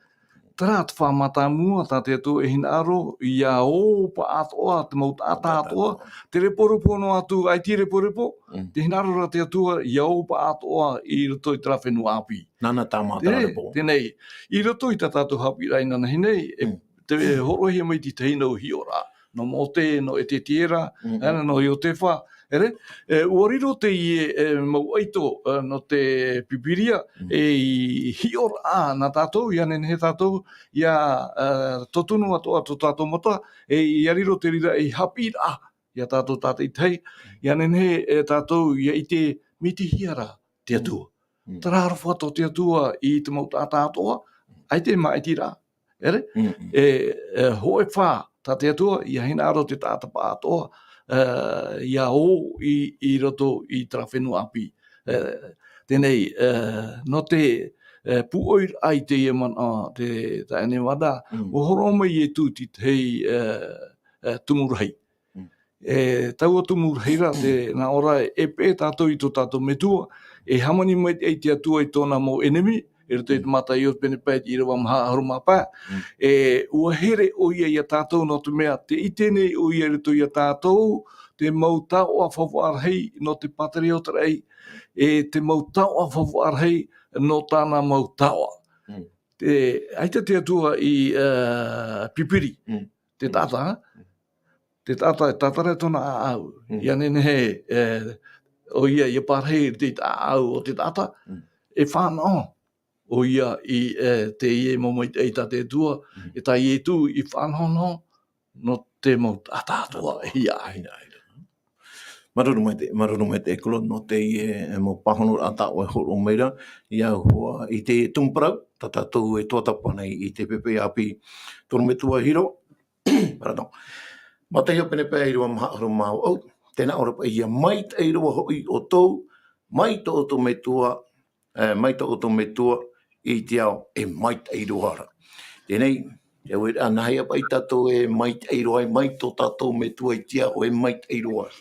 Terā te faʻatāmāhia tā te Atua e hinaʻaro, ʻia ō paʻatoʻa te mau taʻata atoʻa, te reporepo noa atu, ʻaita e reporepo, mm, tē hinaʻaro ra te Atua, ʻia ō paʻatoʻa i roto i terā fenua ʻāpī. Nāna tāmā terā repo. Teie, i roto i tā tātou haʻapiʻiraʻa inanahi nei, e, mm, tē hōroʻahia mai te tahi nō hiʻoraʻa. Nō Mōte, nō Ezetiera, mm, e, nō Iotefa, ere, e, ʻua riro teie, e, mau ʻaito, e, nō te Pīpīria, mm, e, i hiʻoraʻa nā tātou, ʻia nehenehe tātou, ʻia, e, totonu atoʻa tō tātou mata, e, ʻia riro te reira ei haʻapiʻiraʻa, ia tātou tātaʻitahi, ʻia nehenehe, e, tātou, ʻia ʻite, mai te hea rā te Atua. Mm. Terā aroha tō te Atua i te mau taʻata atoʻa, ʻaita e māʻitiraʻa. Ere? Mm, mm. E, e, hōʻē fā, tā te Atua, ʻia hinaʻaro te taʻata paʻatoʻa, e, ʻia ō i, i roto i terā fenua ʻāpī. E, teie, e, nō te, e, pūʻoiraʻa i teie manaʻo, te, tā ʻoe Nevada, mm, ʻua hōroʻa mai Ietu i te tahi, e, e, tumu rahi. Mm. E taua tumu rahi ra, tē nā ʻō ra, e peʻe tātou i tō tātou Metua, e hāmani maitaʻi te Atua i tōna mau enemy, i roto i te Mātaio pene pae, te ʻīrava maha ʻahuru mā pae. Mm. E, ʻua here ʻoia ia tātou nō te mea, tē ʻite nei ʻoia i roto ia tātou, te mau taoʻa faufaʻa rahi nō te pātereoraʻa, e te mau taoʻa faufaʻa rahi nō tāna mau taoʻa. Mm. Te, ʻaita te Atua i, ā, pipiri, mm, te taʻata, mm, te taʻata, e tātara tōna ʻāʻau. Mm. ʻIa nehenehe, e, ʻoia, ʻia pārahi i te ʻāʻau o te taʻata, mm, e fānaʻo ʻoia i, e, teie mau maitaʻi tā te Atua, mm, e tā Ietu i faʻanahonaho, nō te mau taʻata atoʻa, ʻia ʻaita. Māuruuru maitaʻi, māuruuru maitaʻi, e Kolo, nō teie, e, mau pāhonoraʻa tā ʻoe e hōroʻa mai ra, ʻia hua i te tumu parau, tā tātou e tuatāpapa nei i te pēpē ʻāpī. Toru Metua Hiro, pardon. Mātaio pene pae, ʻīrava maha ʻahuru mā vaʻu, tē nā ʻō ra paʻi, ʻia maitaʻi roa hoʻi ʻoutou, mai tō ʻoutou Metua, e, mai tō ʻoutou Metua i te ao e maitaʻi roa ra. Teie, e uiraʻa, nāhea paʻi tātou e maitaʻi roa ai, mai tō tātou Metua i te ao e maitaʻi roa ra.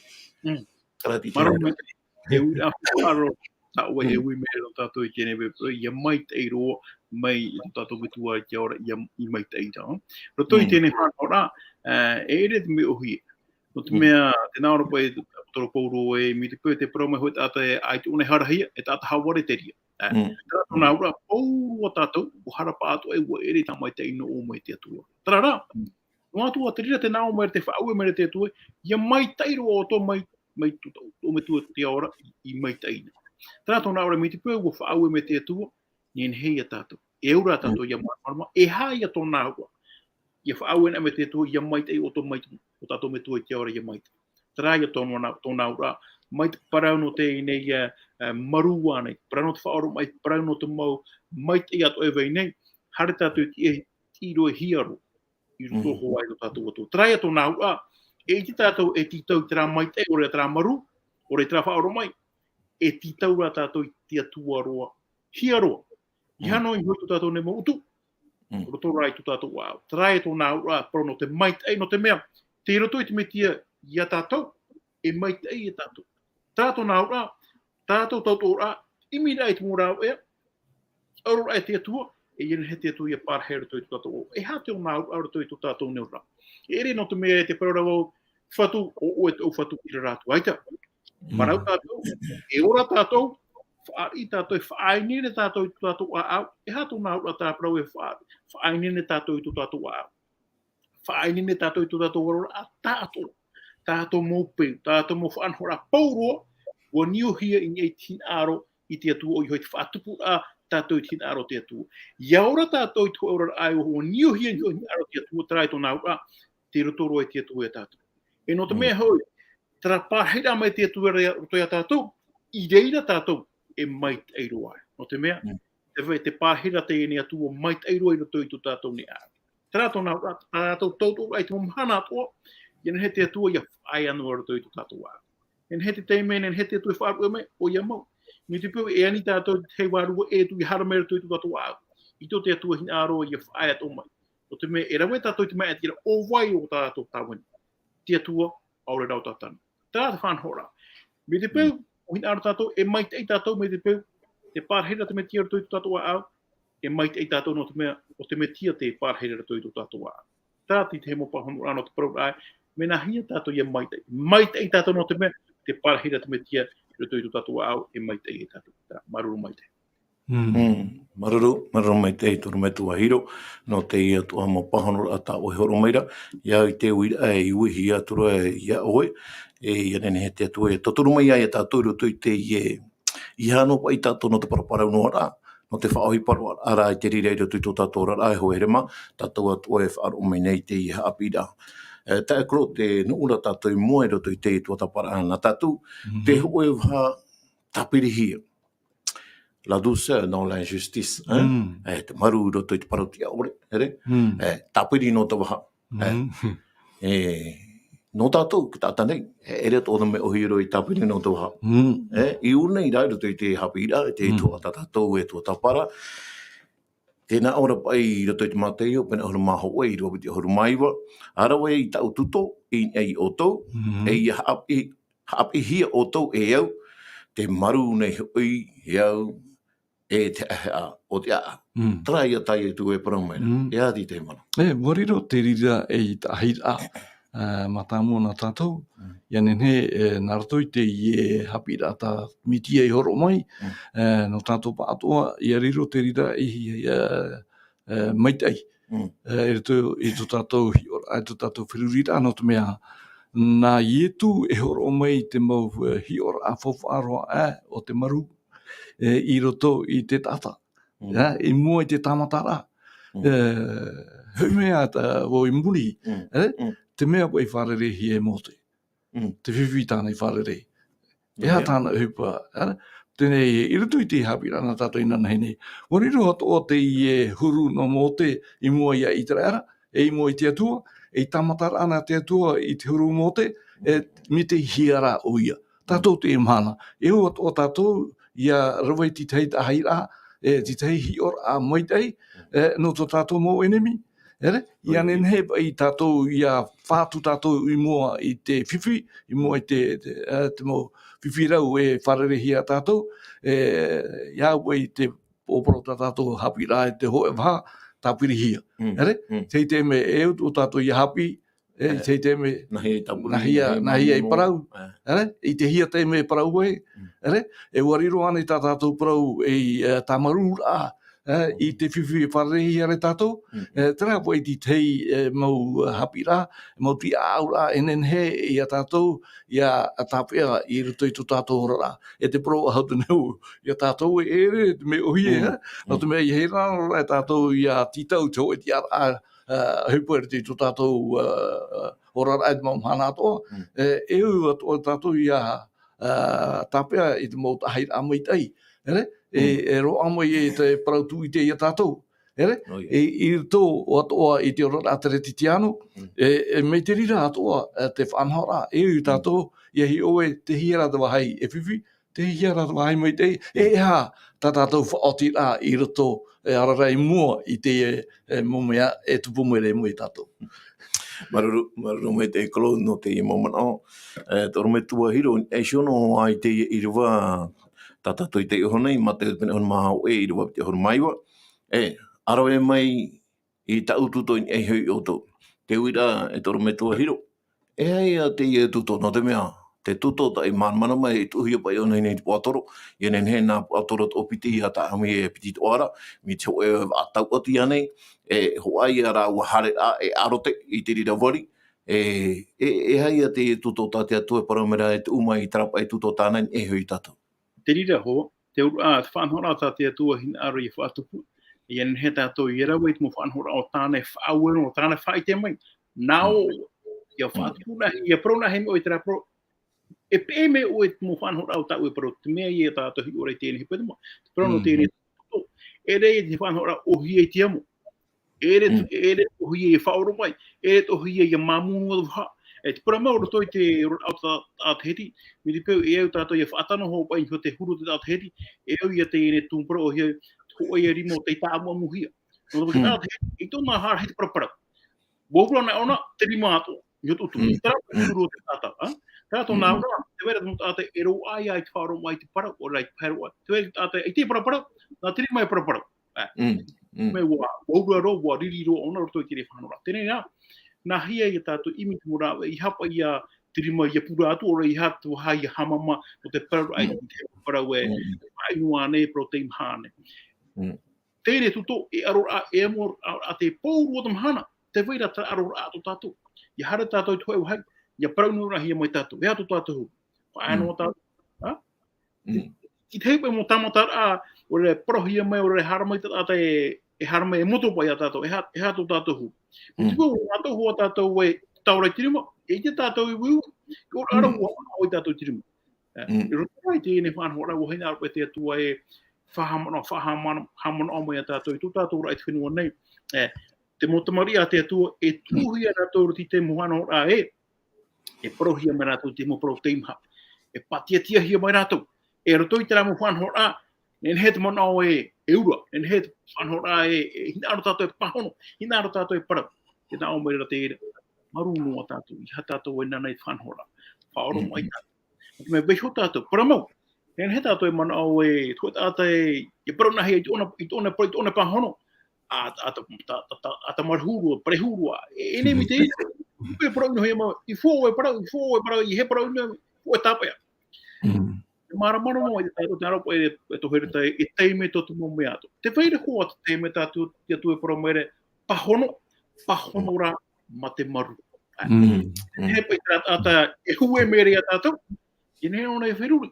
Mm. Terā te Māuruuru maitaʻi, e uiraʻa faʻaroʻo, tā ʻoe e, mm, ui mai ra tātou i teie nei, ʻia maitaʻi roa mai tō tātou Metua i te ao ra, ʻia, ʻia maitaʻi ra. Roto i, mm, teie nei faʻanahoraʻa, e, e ʻere te mea ʻōhie. Nō te, mm, mea, tē nā ʻō ra paʻi, tō Paulo ē, mai te peu tē parau mai hoʻi te taʻata ē, ʻaita ʻōna e harahia, e taʻata haʻavare te reira. Ā, mm, terā tōna auraʻa, pauroa tātou, ʻua haere paʻatoʻa, ʻua ʻere i te maitaʻi nō ʻō mai te Atua. Terā rā, mm, noa atu ā te reira tē nā ʻō mai ra, tē faʻaue mai ra te Atua, ʻia maitaʻi roa ʻoutou mai, mai tō, tō, tō Metua i te ao ra, i, i maitaʻi na. Terā tōna auraʻa, mai te peu ʻua faʻaue mai te Atua, nehenehe ia tātou. E au ra tātou, mm, ʻia māramarama, e aha ia tōna auraʻa. ʻIa faʻaue na mai te Atua, ʻia maitaʻi ʻoutou mai, tō tātou Metua i te ao ra ʻia maitaʻi. Terā ia tōna, tōna auraʻa, mai te parau nō teie nei, ā, ā, marū ānei, parau nō te faʻaoromaʻi, parau nō te mau maitaʻi atoʻa e vai nei, haere tātou i te, i te ʻīrava hiaroa, i roto, mm, hoʻi i tō tātou Atua. Terā ia tōna auraʻa, e ʻite tātou e tītau i terā maitaʻi, ʻoia terā marū, ʻoia terā faʻaoromaʻi, e tītau rā tātou i te Atua roa, hiaroa. Mm. ʻEiaha noa iho i tō tātou nei mau utu, mm, roto rā i tō tātou ʻāʻau. Terā ia tōna auraʻa, parau nō te maitaʻi, nō te mea, tei roto i te Mesia ia tātou, e maitaʻi ia tātou. Terā tōna auraʻa, tā tātou tautooraʻa, ʻimiraʻa i te mau rāveʻa, ʻaroraʻa e te Atua, e ʻia nehenehe te Atua ʻia pārahi i roto i tō tātou ʻāʻau. E aha tōna auraʻa i roto i tō tātou nei oraraʻa. E ʻere nō te mea e te parau ra vau, fatu, ʻo ʻoe tōʻu fatu, ʻaita rā atu, ʻaita. Mm. Parau tātou, e ora tātou, fāriʻi tātou, e faʻaineine tātou i tō tātou ʻāʻau, e aha tōna auraʻa, tā parau ē, fā-, faʻaineine tātou i tō tātou ʻāʻau. Faʻaineine tātou i tō tātou oraraʻa, tāʻatoʻa, tā tātou mau peu, tā tātou mau faʻanahoraʻa pauroa, ʻua niuhia i niʻa i te hinaʻaro i te Atua, ʻoia hoʻi te faʻatupuraʻa tātou i te hinaʻaro o te Atua. ʻIa ora tātou i te hōʻē oraraʻa ē ʻua niuhia i niʻa i te hinaʻaro o te Atua, terā ia tōna auraʻa, tei roto roa i te Atua ia tātou. E nō te, mm, mea hoʻi, terā pārahiraʻa mai te Atua i roto ia tātou, i reira tātou e maitaʻi roa ai. Nō te mea, mm, te vai, te pārahiraʻa teie nei Atua maitaʻi roa i roto i tō tātou nei ʻāʻau. Terā tōna auraʻa, tā tātou tautooraʻa i te mau mahana atoʻa, ʻia nehenehe te Atua ʻia faʻaea noa i roto i tō tātou ʻāʻau. E nehenehe te taime, e nehenehe te Atua e faʻaruʻe mai, ʻoia mau. Mai te peu e ani tātou i te vārua e tuʻu i haere mai i roto i tō tātou ʻāʻau. I tō te Atua hinaʻaro ia faʻaea atoʻa mai. Nō te mea, e rave tātou i te maitaʻi ra, ʻo vai ʻo tātou tāvini. Te Atua, ʻaore rā ʻo Tātana. Terā te faʻanahoraʻa. Mai te peu, ʻua hinaʻaro tātou, e maitaʻi tātou, mai te peu, te pārahiraʻa te Mesia i roto i tō tātou ʻāʻau, e maitaʻi tātou nō te mea, ʻo te Mesia te pārahiraʻa i roto i tō tātou ʻāʻau. Terā te tahi mau faʻanahoraʻa nō te parau ra, mea nāhea tātou ia maitaʻi. Maitaʻi tātou nō te mea, te pārahiraʻa te Mesia i roto i tō tātou ʻāʻau, e maitaʻi e tātou. Terā, māuruuru maitaʻi. Mm. Mm. Māuruuru, māuruuru maitaʻi e te ʻorometua Hiro, nō teie atoʻa mau faʻanahoraʻa tā ʻoe e hōroʻa mai ra, ia au i te uiraʻa e uihia atu ra ia ʻoe, e ia nehenehe te Atua e tauturu mai ia tātou i roto i teie, ʻeiaha noa paʻi tātou nō te paraparau noa ra, nō te faʻaʻohipa ra i te reira i roto i tō tātou oraraʻa e hoa here mā, tātou atoʻa e faʻaroʻo mai nei i teie haʻapiʻiraʻa. E, tae ʻoe Claude, tē nuʻu ra tātou i mua i roto i teie tuatāpaparaʻa nā tātou, Mhm. te hōʻē vaha tāpirihia. La douceur dans l'injustice, hein? Mm. E, te marū i roto i te parau tiʻa ʻore, here? Mm. E, tāpiri nō te vaha. E, Mm. e, nō tātou, te taʻata nei, e, ʻere atoʻa te mea ʻōhie roa i tāpiri nō te vaha. Mm. E, i ʻō nei rā, i roto i te haʻapiʻiraʻa, i te Mm. tuatāpaparaʻa tā tātou e tuatāpaparaʻa. Tē nā ʻō ra paʻi i roto i te Mātaio, pene ʻahuru mā hōʻē, ʻīrava piti ʻahuru mā iva, ʻa rave i tāʻu tūtō, i niʻa ia ʻoutou, Mm. e ia haʻapiʻi, haʻapiʻihia ʻoutou e au, te marū nei hoʻi e au, e te ʻāʻau o te ʻāʻau. Mm. Terā ia tā Ietu e parau mai ra. Mm. E aha te tahi mau manaʻo? E, ʻua riro te reira ei taʻahiraʻa, e, mātāmua nā tātou, Mm. ia nehenehe, e, nā roto i teie haʻapiʻiraʻa tā Mitia i hōroʻa mai, Mm. e, nō tātou pāʻatoʻa, ia riro te reira ei, e, e, maitaʻi. Mm. E, i roto i tō tātou hiʻoraʻa, i tō tātou feruriraʻa, nō te mea, nā Ietu e hōroʻa mai te mau, e, hiʻoraʻa faufaʻa roa, e, o te marū, e, i roto i te taʻata. Mm. E, i mua i te tāmataraʻa. Mm. E, hoʻi mai tā, ʻo i muri, Mm. e, Mm. te mea paʻi i fārereihia e Mōte. Mm. Te fifi tāna i fārerei. E aha Ia. tāna ʻohipa, e? Teie, i roto i te haʻapiʻiraʻa nā tātou inanahi nei. ʻUa riro atoʻa teie huru nō Mōte i mua ia ʻĪteraʻera, e i mua i te Atua, e i tāmataraʻa nā te Atua i te huru Mōte, e mai te hea rā ʻoia. Tātou teie mahana. E ʻua atoʻa tātou, ia rave i te tahi taʻahiraʻa, e te tahi hiʻoraʻa maitaʻi, e, nō tō tātou mau ʻenemi, Here? Ia Oi. nehenehe paʻi tātou, ia fātu tātou i mua i te fifi, i mua i te, te, e, te mau fifi rau e fārereihia tātou, e, ia au i te pōporo tā tātou haʻapiʻiraʻa i te hōʻē vaha, tāpirihia. Mm, Here? mm. Tei te mea e au tō tātou ia haʻapiʻi, e, E. tei te mea Nāhea i tāpiri, nāhea, nāhea i nāhea i momo. parau. E. Here? I te hea te mea e parau ai. Mm. Here? E ʻua riro ānei tā tātou parau ei, e, tāmarūraʻa, e, i te fifi e fārereihia ra tātou, Mm. e, terā paʻi te tahi, e, mau, e, haʻapiʻiraʻa, mau tiʻaʻauraʻa e nehenehe ia tātou, ia tāpeʻa i roto i tō tātou oraraʻa. E te parau a Hautaneu, ia tātou e ʻere te mea ʻōhie, Mm. e? Nō te Mm. mea, ia hei rā rā e tātou ia tītau te hōʻē tiʻaraʻa, e, ʻohipa i roto i tō tātou, e, oraraʻa i te mau mahana atoʻa. Mm. E, e au atoʻa tātou ia, e, tāpeʻa i te mau taʻahiraʻa maitaʻi. Here? E, Mm. e roaʻa mai e te parau tūʻite ia tātou. Here? Oh, yeah. E, i roto atoʻa i te oraraʻa Teretitiano, Mm. e, e mai te reira atoʻa, e, te faʻanahoraʻa, e au Mm. tātou, ia hiʻo ē, tei hea rā te vāhi e fifi, tei hea rā te vāhi maitaʻi, e, Mm. e aha tā tātou faʻaotiraʻa i roto, e, ʻaore rā i mua i te, e, e, mau mea e tupu mai ra i mua ia tātou. Māuruuru, māuruuru maitaʻi Claude nō teie mau manaʻo. E, te ʻorometua Hiro, e hia nō ʻoe i teie ʻīrava tā tātou i taiʻo nei, Mātaio pene ʻahuru mā hōʻē, ʻīrava piti ʻahuru mā iva. E, ʻa rave mai i tāʻu tūtō i niʻa iho ia ʻoutou. Te uiraʻa e te ʻorometua Hiro. E aha ia teie tūtō, nō te mea, te tūtō tā ʻoe i māramarama e tuʻuhia paʻi ʻōna i niʻa i te puaʻatoro, ia nehenehe nā puaʻatoro toʻopiti ia tāʻami e piti atoʻa ra, mai te hōʻē vaʻa tauʻati ānei, e hoʻi ia rāua haereraʻa e ʻarote i te reira vari, e, e, e aha ia teie tūtō tā te Atua e parau mai ra e tuʻu mai i terā paʻi tūtō tāna i niʻa iho ia tātou. Te reira hoʻi, te auraʻa, te faʻanahoraʻa tā te Atua hinaʻaro ia faʻatupu, ia nehenehe tātou ia rave i te mau faʻanahoraʻa o tāna e faʻaue noa, o tāna e faʻaʻite mai. Nā ʻō, Mm. ia Mm. faʻatupu nā, ia parau nā hea mai ʻoe i terā parau, e peʻe mai ʻoe i te mau faʻanahoraʻa o tāʻu e parau, te mea ia tātou e hiʻo ra i teie nei hepetoma. Te parau nō Mm. teie nei tūtō, ʻeʻere te faʻanahoraʻa ʻōhie i te amo. ʻEʻere, Mm. ʻeʻere ʻōhie e faʻaora mai, ʻeʻere ʻōhie ia māmū noa te vaha, E te parau mau roto i te oraraʻa o te taʻata hiti, mai te peu e au tātou ia faʻatano hoʻi i te huru o te taʻata hiti, e au ia teie nei tumu parau ʻohie, hōʻē ia rima o tei tāʻamuʻamuhia. Nō te mea te taʻata hiti, i tōna hara hiti paraparau. Ua huru ana ʻōna, te rima atoʻa, i roto utu. Terā te huru o te taʻata, ā? Terā tōna ʻōna, te vai ra te mau taʻata e roaʻa ia i te faʻaroʻo mai i te parau, ʻoia hoʻi te pae roaʻa. Te vai ra te taʻata, ʻaita e paraparau, nā te rima e paraparau. Ā. Mai ua, ua uru roa, ua riri roa ʻōna roto i te reira faʻanahoraʻa. Teie nei rā, nā hea ia tātou ʻimi te mau rāveʻa, ʻeiaha paʻi ia te rima ia pura atu, ʻoia hoʻi te vaha ia hāmama, nō te parau ai, te parau e, faʻaʻino ānei, parau teimaha ānei. Teie nei tūtō, e aro rā, e amo rā, te pōuri o te mahana, te vai ra terā aro rā tō tātou. Ia haere tātou i te hōʻē vāhi, ia parau noa rā hia mai tātou, e aha tō tātou huru. Faʻaea noa tātou, ā? I te hōʻē mau tāmataraʻa, ʻoia e parauhia mai, ʻoia e haere mai te taʻata e, e haere mai e motopaʻi ia tātou, e aha, e aha tō tātou huru. Te pōuri, ʻo tātou huru tātou e tae roa i te rima, e ʻite tātou e uiui, e ora ara ua, ʻoia tātou i te rima. Ā, i roto rā i teie nei faʻanahoraʻa, ʻua hinaʻaro paʻi te Atua e faʻahaʻamanaʻo, faʻahaʻamanaʻo, haʻamanaʻo mai ia tātou, i tō tātou oraraʻa i te fenua nei. Ā, te mau tamariʻi a te Atua, e tuʻuhia rātou i roto i te mau faʻanahoraʻa ē, e parauhia mai rātou te mau parau teimaha. E pātiatiahia mai rātou. E roto i terā mau faʻanahoraʻa, nehenehe te manaʻo e, e ura, nehenehe te faʻanahoraʻa e, e hinaʻaro tātou e pāhono, hinaʻaro tātou e parau. Tē nā ʻō mai ra teie ra, marū noa tātou, ʻeiaha tātou e nānā i te faʻanahoraʻa. Faʻaoromaʻi tātou. Te mea vaiiho tātou, parau mau. Nehenehe tātou e manaʻo e, te hōʻē taʻata e, e parau nāhea i tōna, i tōna parau, i tōna pāhono. Ā, ā, ā, ā, ā, ā, ā, marū huru, parau huru, ā, e, e ʻenemi teie. Pē parau ʻino hia mau, i fua e parau, i fua e parau, i he parau ʻino, fua e tāpeʻa. E māramarama mai te tātou, te aro paʻi e, e tohe ra te, e taime tō te mau mea atoʻa. Te vai ra hoʻi te taime tātou, te Atua e parau mai ra, pāhono, pāhono rā mā te marū. Ā, he paʻi terā taʻata e hue mai ra ia tātou, e nehenehe ʻōna e feruri.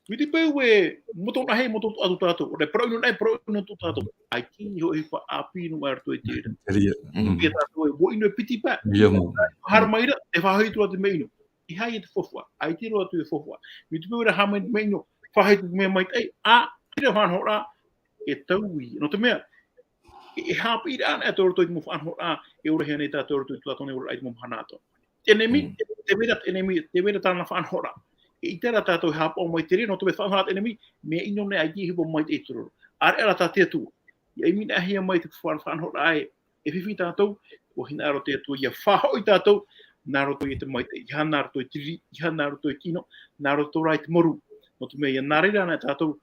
Mai te peu e moto nāhea, moto atu tātou, ʻoia e parau ʻino nāhea, parau ʻino atu tātou. ʻAita hoʻi e faʻaʻāpī noa i roto i te reira. Ia tātou e, ʻua ʻino e piti pae. Ia mau. Haere mai ra, e faʻahoʻi atu ra te mea ʻino. E aha ia te faufaʻa, ʻaita roa atu e faufaʻa. Mai te peu ra haere mai te mea ʻino, faʻahoʻi atu te mea maitaʻi, ā, i te faʻanahoraʻa, e taui. Nō te mea, e, e haʻapiʻiraʻa anaʻe tātou i roto i te mau faʻanahoraʻa, e ora hia nei tātou i roto i tō tātou nei oraraʻa i te mau mahana atoʻa. Te ʻenemi, te vai ra te ʻenemi, te vai ra tāna faʻanahoraʻa. E ʻite ra tātou e haʻapaʻo mai te reira, nō te mea faʻanahoraʻa te ʻenemi, mea ʻino nei ʻaita e hipa mai te tūroro. ʻĀreʻa rā tā te Atua. ʻIa ʻimi nāhea mai te faʻa-, faʻanahoraʻa e, e fifi tātou, ʻua hinaʻaro te Atua ʻia faʻahoʻi tātou, nā roto i te maitaʻi, ʻeiaha nā roto i te riri, ʻeiaha nā roto i te ʻino, nā roto rā i te marū. Nō te mea ʻia nā reira anaʻe tātou,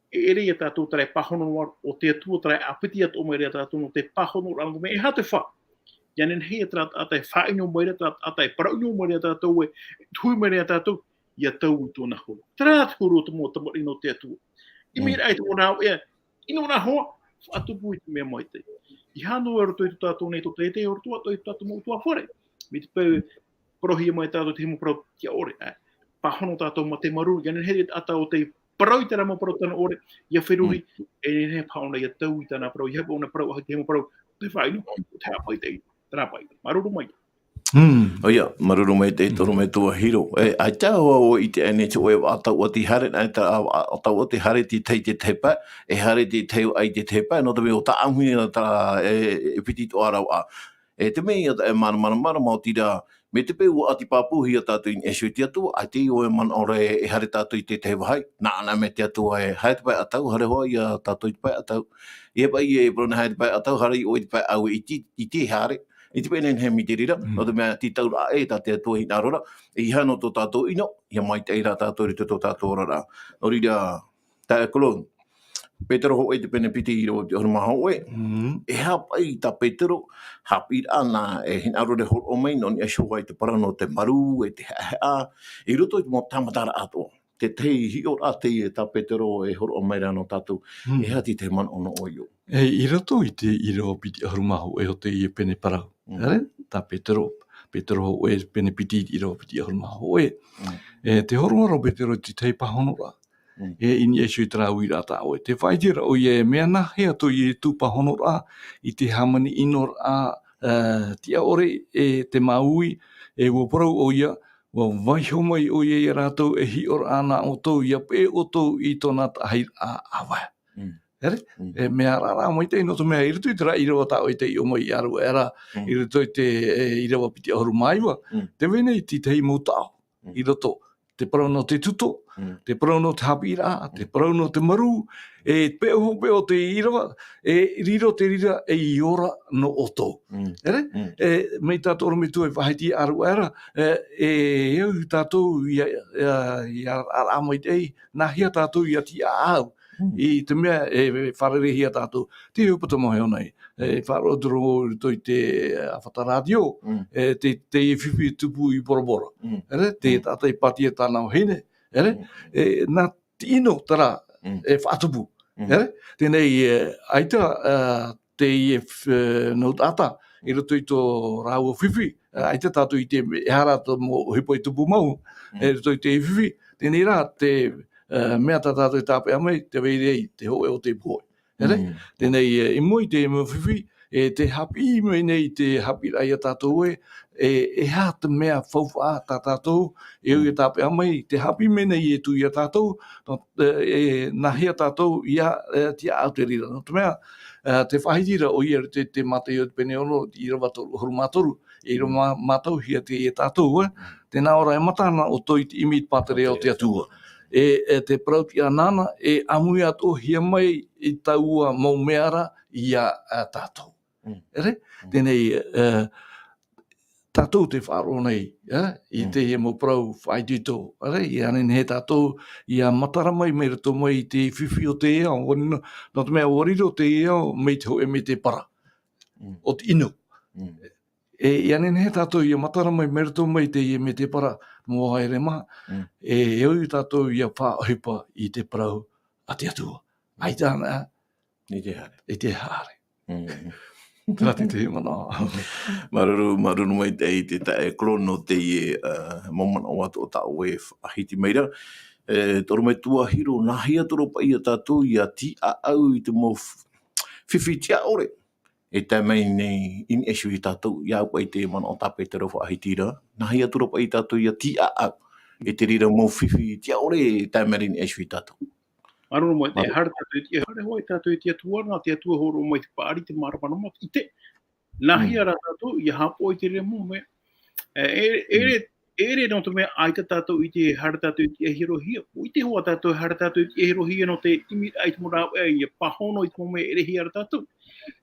e ʻere ia tātou terā e pāhono noa, ʻo te Atua terā e ʻāpiti atoʻa mai ra ia tātou nō te pāhonoraʻa, nō te mea e aha te fā. ʻIa nehenehe ia terā taʻata e faʻaʻino mai ra, terā taʻata e parau ʻino mai ra ia tātou, e tuʻu mai ra ia tātou, ʻia taui tōna huru. Terā te huru o te mau tamariʻi nō te Atua. ʻImiraʻa i te mau rāveʻa, ʻino rā hoʻi, faʻatupu i te mea maitaʻi. ʻEiaha noa i roto i tō tātou nei, tō te, te, o roto atoʻa i tō tātou mau ʻutuāfare. Mai te peu, parauhia mai tātou te mau parau tiʻaʻore, ā. Pāhono tātou mā te marū, ʻia nehenehe te taʻata ʻo tei parau i terā mau parau tano ʻore, ʻia feruri, e nehenehe paha ʻōna ʻia taui i tāna parau, ʻeiaha paha ʻōna e parau, ʻaita e mau parau, te faʻaʻino, te haʻamaitaʻi, terā paʻi, māuruuru maitaʻi. ʻOia, māuruuru maitaʻi, te ʻorometua Hiro. E, ʻaita vau, ʻua ʻite aʻe nei te hōʻē vaʻa tauʻati haere, ʻaita, ā, vaʻa tauʻati haere te tahi i te tahi pae, e haere te tahi i te tahi pae, nō te mea ʻua tāʻamu hia terā, e, e piti atoʻa ra vaʻa. E te mea ia, e māramarama, māramarama, ʻoia hoʻi rā, mai te peu ʻua ʻati pāpūhia tātou i niʻa iho i te Atua, ʻaita ʻoe e manaʻo ra e, e haere tātou i te tahi vāhi, nā ʻō na mai te Atua e, haere te pae ʻatau, haere hoʻi ia tātou i te pae ʻatau. ʻEiaha paʻi e parau nā haere te pae ʻatau, haere ʻoe i te pae ʻau e ʻite, ʻite haere. ʻIte paʻi e nehenehe mai te reira, nō te mea tītauraʻa ē tā te Atua e hinaʻaro ra, ʻeiaha nō tō tātou ʻino, ʻia maitaʻi rā tātou i roto i tō tātou oraraʻa. Nō reira, Taeaʻe Claude, Petero hōʻē te pene piti ʻīrava piti ʻahuru mā hōʻē. E aha paʻi tā Petero, haʻapiʻiraʻa nā, e hinaʻaro ra e hōroʻa mai, nō niʻa iho ā i te parau nō te marū, e te haʻehaʻa, i roto i te mau tāmataraʻa atoʻa. Te tahi hiʻoraʻa teie tā Petero e hōroʻa mai ra nō tātou. E aha te tahi manaʻo nō ʻoe? E, i roto i te ʻīrava piti ʻahuru mā hōʻē o teie pene parau. Haere, tā Petero, Petero hōʻē pene piti, ʻīrava piti ʻahuru mā hōʻē. E, tē hōroʻa ra Petero i te tahi pāhonoraʻa. E, i niʻa iho i terā uiraʻa tā ʻoe. Tē faʻaʻite ra ʻoia e mea nāhea tō Ietu pāhonoraʻa i te hāmani ʻinoraʻa, e, tiʻaʻore e te māuiui, e ʻua parau ʻoia, ʻua vaiiho mai ʻoia ia rātou e hiʻoraʻa nā ʻoutou, ʻia peʻe ʻoutou i tōna taʻahiraʻa ʻāvae. Ere? Mm. E mea raʻa, raʻa maitaʻi, nō te mea i roto i terā ʻīrava tā ʻoe i taiʻo mai i ʻaruaʻe ra, Mm. i roto i te, e, ʻīrava piti ʻahuru mā iva, Mm. tē vai nei te tahi mau taʻo, Mm. i roto, te parau nō te tuto, Mm. te parau nō te haʻapiʻiraʻa, te Mm. parau nō te marū, e peʻoho, peʻoho te ʻīrava, e riro te reira ei ora nō ʻoutou. Mm. Ere? Mm. E, mai tā te ʻorometua i faʻahiti i ʻaruaʻe ra, e, e au tātou ia, ia, ia raʻa, raʻa maitaʻi, nāhea tātou ia tiʻaʻau. Mm. I te mea e fārereihia tātou. Te hōpata mō e hōnai. E faʻaroʻo atu ra i roto i te, e, ʻāfata rātio, Mm. e, te, te fifi tupu i Bora Bora. Mm. Ere, te Mm. taʻata i pātia tāna vahine. Ere, Mm. e, nā te ʻino terā, Mm. e faʻatupu. Mm. Ere, teie nei, e, ʻaita, e, teie f-, e, nau taʻata, i roto i tō rāua fifi, e, Mm. ʻaita tātou i te, e hara tō mau ʻohipa i tupu mau, Mm. i roto i te fifi, teie nei rā te, e, mea tā tātou i tāpeʻa mai, tē vai nei te hōʻē o te pohe. Ere? Mm. Teie nei, e, i mua i te mau fifi, e, tē haʻapiʻi mai nei te haʻapiʻiraʻa ia tātou ē, e, e aha te mea faufaʻa tā tātou, e au e Mm. tāpeʻa mai, tē haʻapiʻi mai nei Ietu ia tātou, nō, e, e, nāhea tātou ia, e, tiʻaʻau te reira. Nō te mea, e, tē faʻahiti ra ʻoia i te, te Mātaio te pene ono, ʻīrava toru ʻahuru mā toru, e ʻīrava Mm. mā-, mātauhia teie ia tātou, e. Mm. Tē nā ʻō ra, e mata na ʻoutou i te ʻimi i te pātireia o te Atua. E, e te parau tiʻa nāna, e ʻāmui atoʻahia mai i taua mau mea ra ia, e, tātou. Mm. Ere? Mm. Teie nei, e, tātou tē faʻaroʻo nei, e, i Mm. teie mau parau faʻaitoito, ere, ʻia nehenehe tātou ʻia matara mai, mai roto mai i te fifi o te ao, ʻua riro, nō te mea ʻua riro te ao mai te hōʻē mētēpara Mm. o te ʻino. Mm. E, ʻia nehenehe tātou ʻia matara mai, mai roto mai i teie mētēpara, mau haere mā, Mm. e, e au tātou ʻia faʻaʻohipa i te parau a te Atua. ʻAita ana, I te haere. I te haere. Mm. Terā te tahi manaʻo. Māuruuru, māuruuru maitaʻi i te taʻa e Korono teie, e, mau manaʻo atoʻa tā ʻoe e faʻahiti mai ra. E, te ʻorometua Hiro, nāhea tō rāpaʻi ia tātou ʻia tiʻaʻau i te mau f-, fifi tiʻa ʻore e tae mai nei i niʻa iho ia tātou, ʻia au paʻi te manaʻo tāpeʻa i terā faʻahiti ra. Nāhea tō rāpaʻi ia tātou ʻia tiʻaʻau i te reira mau fifi tiʻa ʻore e tae mai nei i niʻa iho ia tātou. Māuruuru maitaʻi, Māuruuru. Haere tātou i te, haere hoʻi tātou i te Atua, nā te Atua hōroʻa mai te paʻari, te māramarama, ʻite. Nāhea Mm. rā tātou ʻia haʻapaʻo i te reira mau mea. E, e, e, Mm. e ʻere nō te mea ʻaita tātou i te haere tātou i te hirohia. ʻUa ʻite hoʻi tātou haere tātou i te hirohia nō te ʻimiraʻa i te mau rāveʻa ʻia pāhono i te mau mea e ʻerehia ra tātou.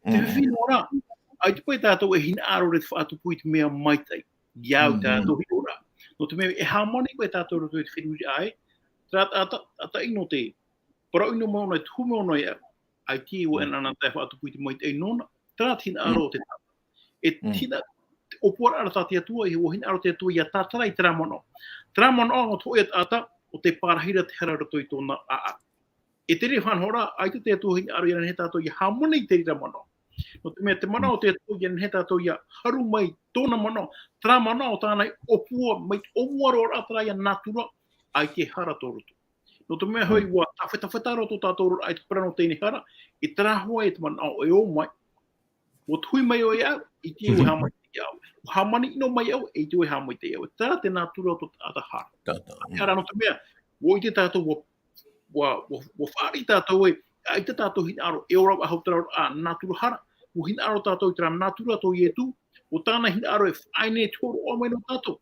Te Mm. fifi noa rā, ʻaita paʻi tātou e hinaʻaro ra te faʻatupu i te mea maitaʻi. ʻIa au Mm. tātou hiʻo ra. Nō te mea e hāmani paʻi tātou i roto i te feruriraʻa ē. Terā taʻata, taʻata ʻino te parau ʻino mai ʻōna, e tuhu mai ʻōna ia au. ʻAita ʻoe Mm. anaʻanatae e faʻatupu i te maitaʻi nōna. Terā te hinaʻaro Mm. o te taʻata. E Mm. hina-, te ʻōpuaraʻa tā te Atua, e ʻua hinaʻaro te Atua ʻia tātara i terā manaʻo. Terā manaʻo nō te hōʻē taʻata, ʻo tē pārahi ra te hara i roto i tōna ʻāʻau. E te reira faʻanahoraʻa, ʻaita te Atua hinaʻaro ʻia nehenehe tātou ʻia hāmani i te reira manaʻo. Nō te mea te manaʻo Mm. o te Atua ʻia nehenehe tātou ʻia haru mai tōna manaʻo, terā manaʻo tāna i ʻōpua, mai te ʻōmuaraʻa terā ia nātura, ʻaita e hara tō roto. Nō te mea hoʻi, Mm. ʻua tāfetafeta roa tō tātou oraraʻa i te parau nō teie hara, e terā hoʻi te manaʻo e ō mai. ʻUa tuhi mai ʻoe ia au, ʻaita ʻoe e haʻamaitaʻi ia au. ʻUa hāmani ʻino mai au, ʻaita ʻoe e haʻamaitaʻi ia au. Terā te nātura o te taʻata hara. Taʻata, mm. Terā nō te mea, ʻua ʻite tātou, ʻua, ʻua, ʻua, ʻua fāriʻi tātou ē, ʻaita tātou hinaʻaro e ora faʻahou terā oraraʻa nātura hara, ʻua hinaʻaro tātou i terā nātura tō Ietu, ʻo tāna hinaʻaro e faʻaʻite i te hōroʻa mai nō tātou.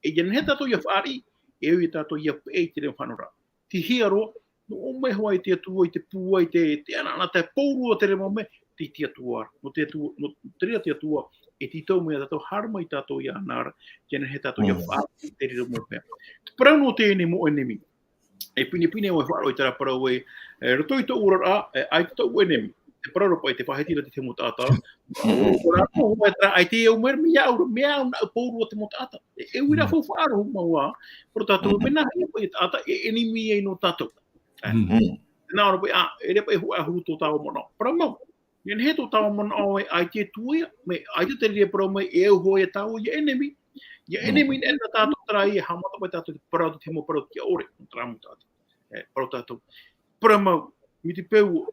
E ʻia nehenehe tātou ʻia fāriʻi, e au ia tātou ʻia peʻe i te reo faʻanahoraʻa. Te hiaroa, nō ʻō mai hoʻi te Atua i te pūai, te, te anaʻanatae pauroa te reo mau mea, te, te Atua ra. Nō te Atua, nō te reira te Atua, e tītau mai ia tātou, haere mai tātou iāna ra, ʻia nehenehe tātou ʻia Mm. fāriʻi i te reira mau mea. Te parau nō teie nei mau ʻenemi. E pinepine ʻoe e faʻaroʻo i terā parau ē, e, roto i tōʻu oraraʻa, e, ʻaita tōʻu ʻenemi. Te parau ra paʻi, tē faʻahiti ra te tahi mau taʻata. Mm. Ora, ora, ora, terā, ʻaita e au mai ra, mea au ra, mea au nā pauroa te mau taʻata. E, e uira Mm. faufaʻa roa mau ā, parau tātou, Mm. mea nāhea paʻi e taʻata e ʻenemi ai nō tātou. E. Mm. Nā ʻō ra paʻi, ā, e ʻere paʻi hōʻē ʻahuru tō tāua manaʻo. Parau mau. Nehenehe tō tāua manaʻo ē, ʻaita e tuʻu ia, mea, ʻaita te reira e parau mai, e au hoʻi ia tāua ia ʻenemi. Ia Mm. ʻenemi nei tātou terā ia, haʻamata paʻi tātou te parau, te mau parau tiʻa ʻore, terā mau taʻata. E, parau tātou. Parau mau, mai te peu,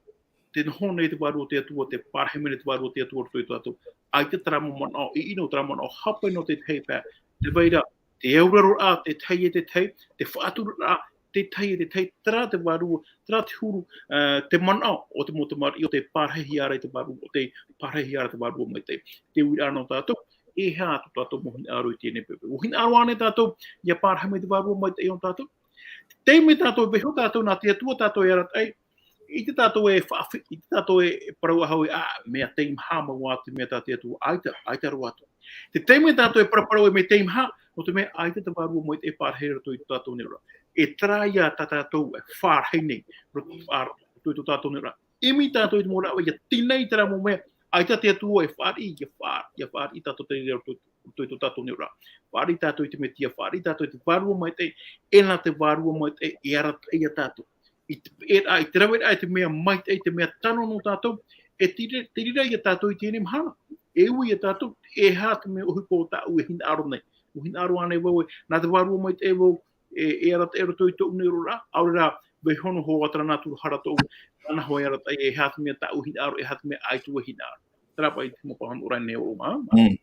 tē noho nei te Vārua o te Atua, tē pārahi mai nei te Vārua o te Atua i roto ia tātou. ʻAita terā mau manaʻo ʻino, terā manaʻo hape nō te tahi pae. Tē vai ra, te auraroraʻa, te tahi e te tahi, te faʻatururaʻa, te tahi e te tahi, terā te vārua, terā te huru, ā, te manaʻo o te mau tamariʻi, ʻo tē pārahihia ra i te vārua, ʻo tē pārahihia ra te vārua maitaʻi. Te uiraʻa nō tātou, e aha tō tātou mau hinaʻaro i teie nei poʻipoʻi. ʻUa hinaʻaro ānei tātou, ʻia pārahi mai te vārua maitaʻi nō tātou? Te taime tātou e vaiiho tātou nā te Atua tātou e arataʻi, ʻite tātou e faʻafi-, ʻite tātou e parau ā hoʻi, ā, mea teimaha mau ā te mea tā te Atua, ʻaita, ʻaita roa atu. Te taime tātou e paraparau e mea teimaha, nō te mea ʻaita te vārua maitaʻi e pārahi i roto i tō tātou nei oraraʻa. E terā ïa tā tātou e fāriʻi nei, roto, ā, roto i tō tātou nei oraraʻa. ʻImi tātou i te mau rāveʻa, ʻia tīnai terā mau mea, ʻaita te Atua e fāriʻi, ʻia fā-, ʻia fāriʻi tātou te reira roto, roto i tō tātou nei oraraʻa. Fāriʻi tātou i te Metia, fāriʻi tātou i te vārua maitaʻi, e nā te vārua maitaʻi e arataʻi ia tātou. I te, e, ā, i te raveraʻa, i te mea maitaʻi, i te mea tano nō tātou, e te re-, te reira ia tātou i teie nei mahana. E ui ia tātou, e aha te mea ʻohipa tāʻu e hinaʻaro nei. ʻUa hinaʻaro ānei vau ē, nā te vārua maitaʻi vau, e, e arataʻi roto i tōʻu nei oraraʻa, ʻaore rā, vaiiho noa hoʻi terā nātura hara tōʻu, nāna hoʻi e arataʻi, e aha te mea tāʻu e hinaʻaro, e aha te mea ʻaita vau e hinaʻaro. Terā paʻi te mau pāhonoraʻa nei ʻo Roma, ā? Mm.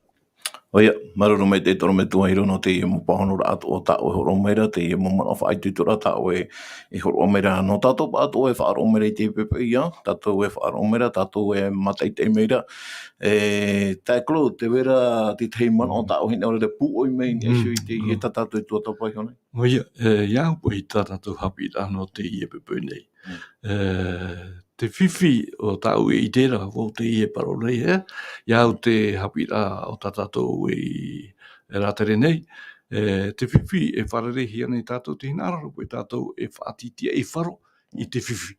ʻOia, māuruuru maitaʻi te ʻorometua Hiro nō teie mau pāhonoraʻa atoʻa tā ʻoe e hōroʻa mai ra, teie mau manaʻo faʻaitoitoraʻa tā ʻoe e hōroʻa mai ra. Nō tātou pāʻatoʻa e faʻaroʻo mai ra i teie poʻipoʻi ʻē, tātou e faʻaroʻo mai ra, tātou e mātaʻitaʻi mai ra. E, taeaʻe Claude, tē vai ra te tahi manaʻo tā ʻoe e hinaʻaro ra e pūʻoi mai i niʻa iho i teie tā tātou e tuatāpapa iho nei? ʻOia, e, ʻia au paʻi tā tātou haʻapiʻiraʻa nō teie poʻipoʻi nei. Mm. E, te fifi o tāʻu e ʻite ra, vau teie e parau nei, e, ʻia au te haʻapiʻiraʻa o tā tātou i rātere nei, e, te fifi e fārereihia nei tātou te hinaʻaro, paʻi tātou e faʻatītīaʻi faro i te fifi.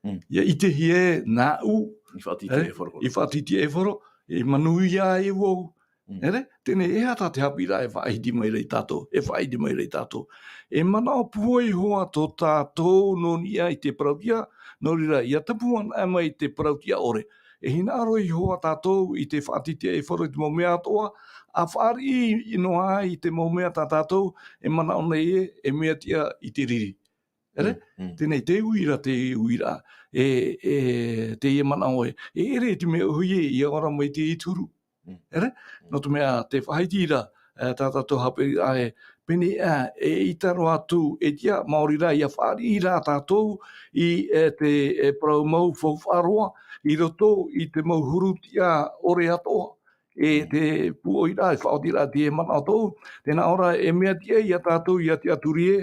Mm. ʻIa ʻitehia ē nāʻu, I faʻatītīaʻi e, faro. I faʻatītīaʻi faro, e manuia ai vau. Mm. Ere, teie nei, e aha tā te haʻapiʻiraʻa e faʻaʻite mai ra ia tātou, e faʻaʻite mai ra ia tātou. E manaʻo pūai hoʻi tō tātou nō niʻa i te parauʻtiʻa, nō reira, ʻia tapu anaʻe mai te parauʻtiʻa ʻore. E hinaʻaro hoʻi tātou i te faʻatītīaʻi faro i te mau mea atoʻa, ʻa fāriʻi noa ai i te mau mea tā tātou e manaʻo nei ē, e mea tiʻa i te riri. Ere? Mm, mm. Teie nei, te uiraʻa, te uiraʻa. E, e, teie manaʻo ē. E ʻere i te mea ʻohi ē, ʻia ora mai te ituru. Mm. Ere? Mm. Nō te mea, tē faʻaʻite ra, e, tā tātou haʻapiʻiraʻa ē, pēneiaʻe, e ʻita roa atu, e tiʻa, maori rā, ʻia fāriʻi ra tātou i, e, te, e, parau mau faufaʻa roa, i roto i te mau huru tiʻa ʻore atoʻa. E te pūʻoiraʻa, e faʻaotiraʻa, te manaʻo atoʻa, tē nā ʻō ra, e mea tiʻa ia tātou, ia tiʻaturi ē,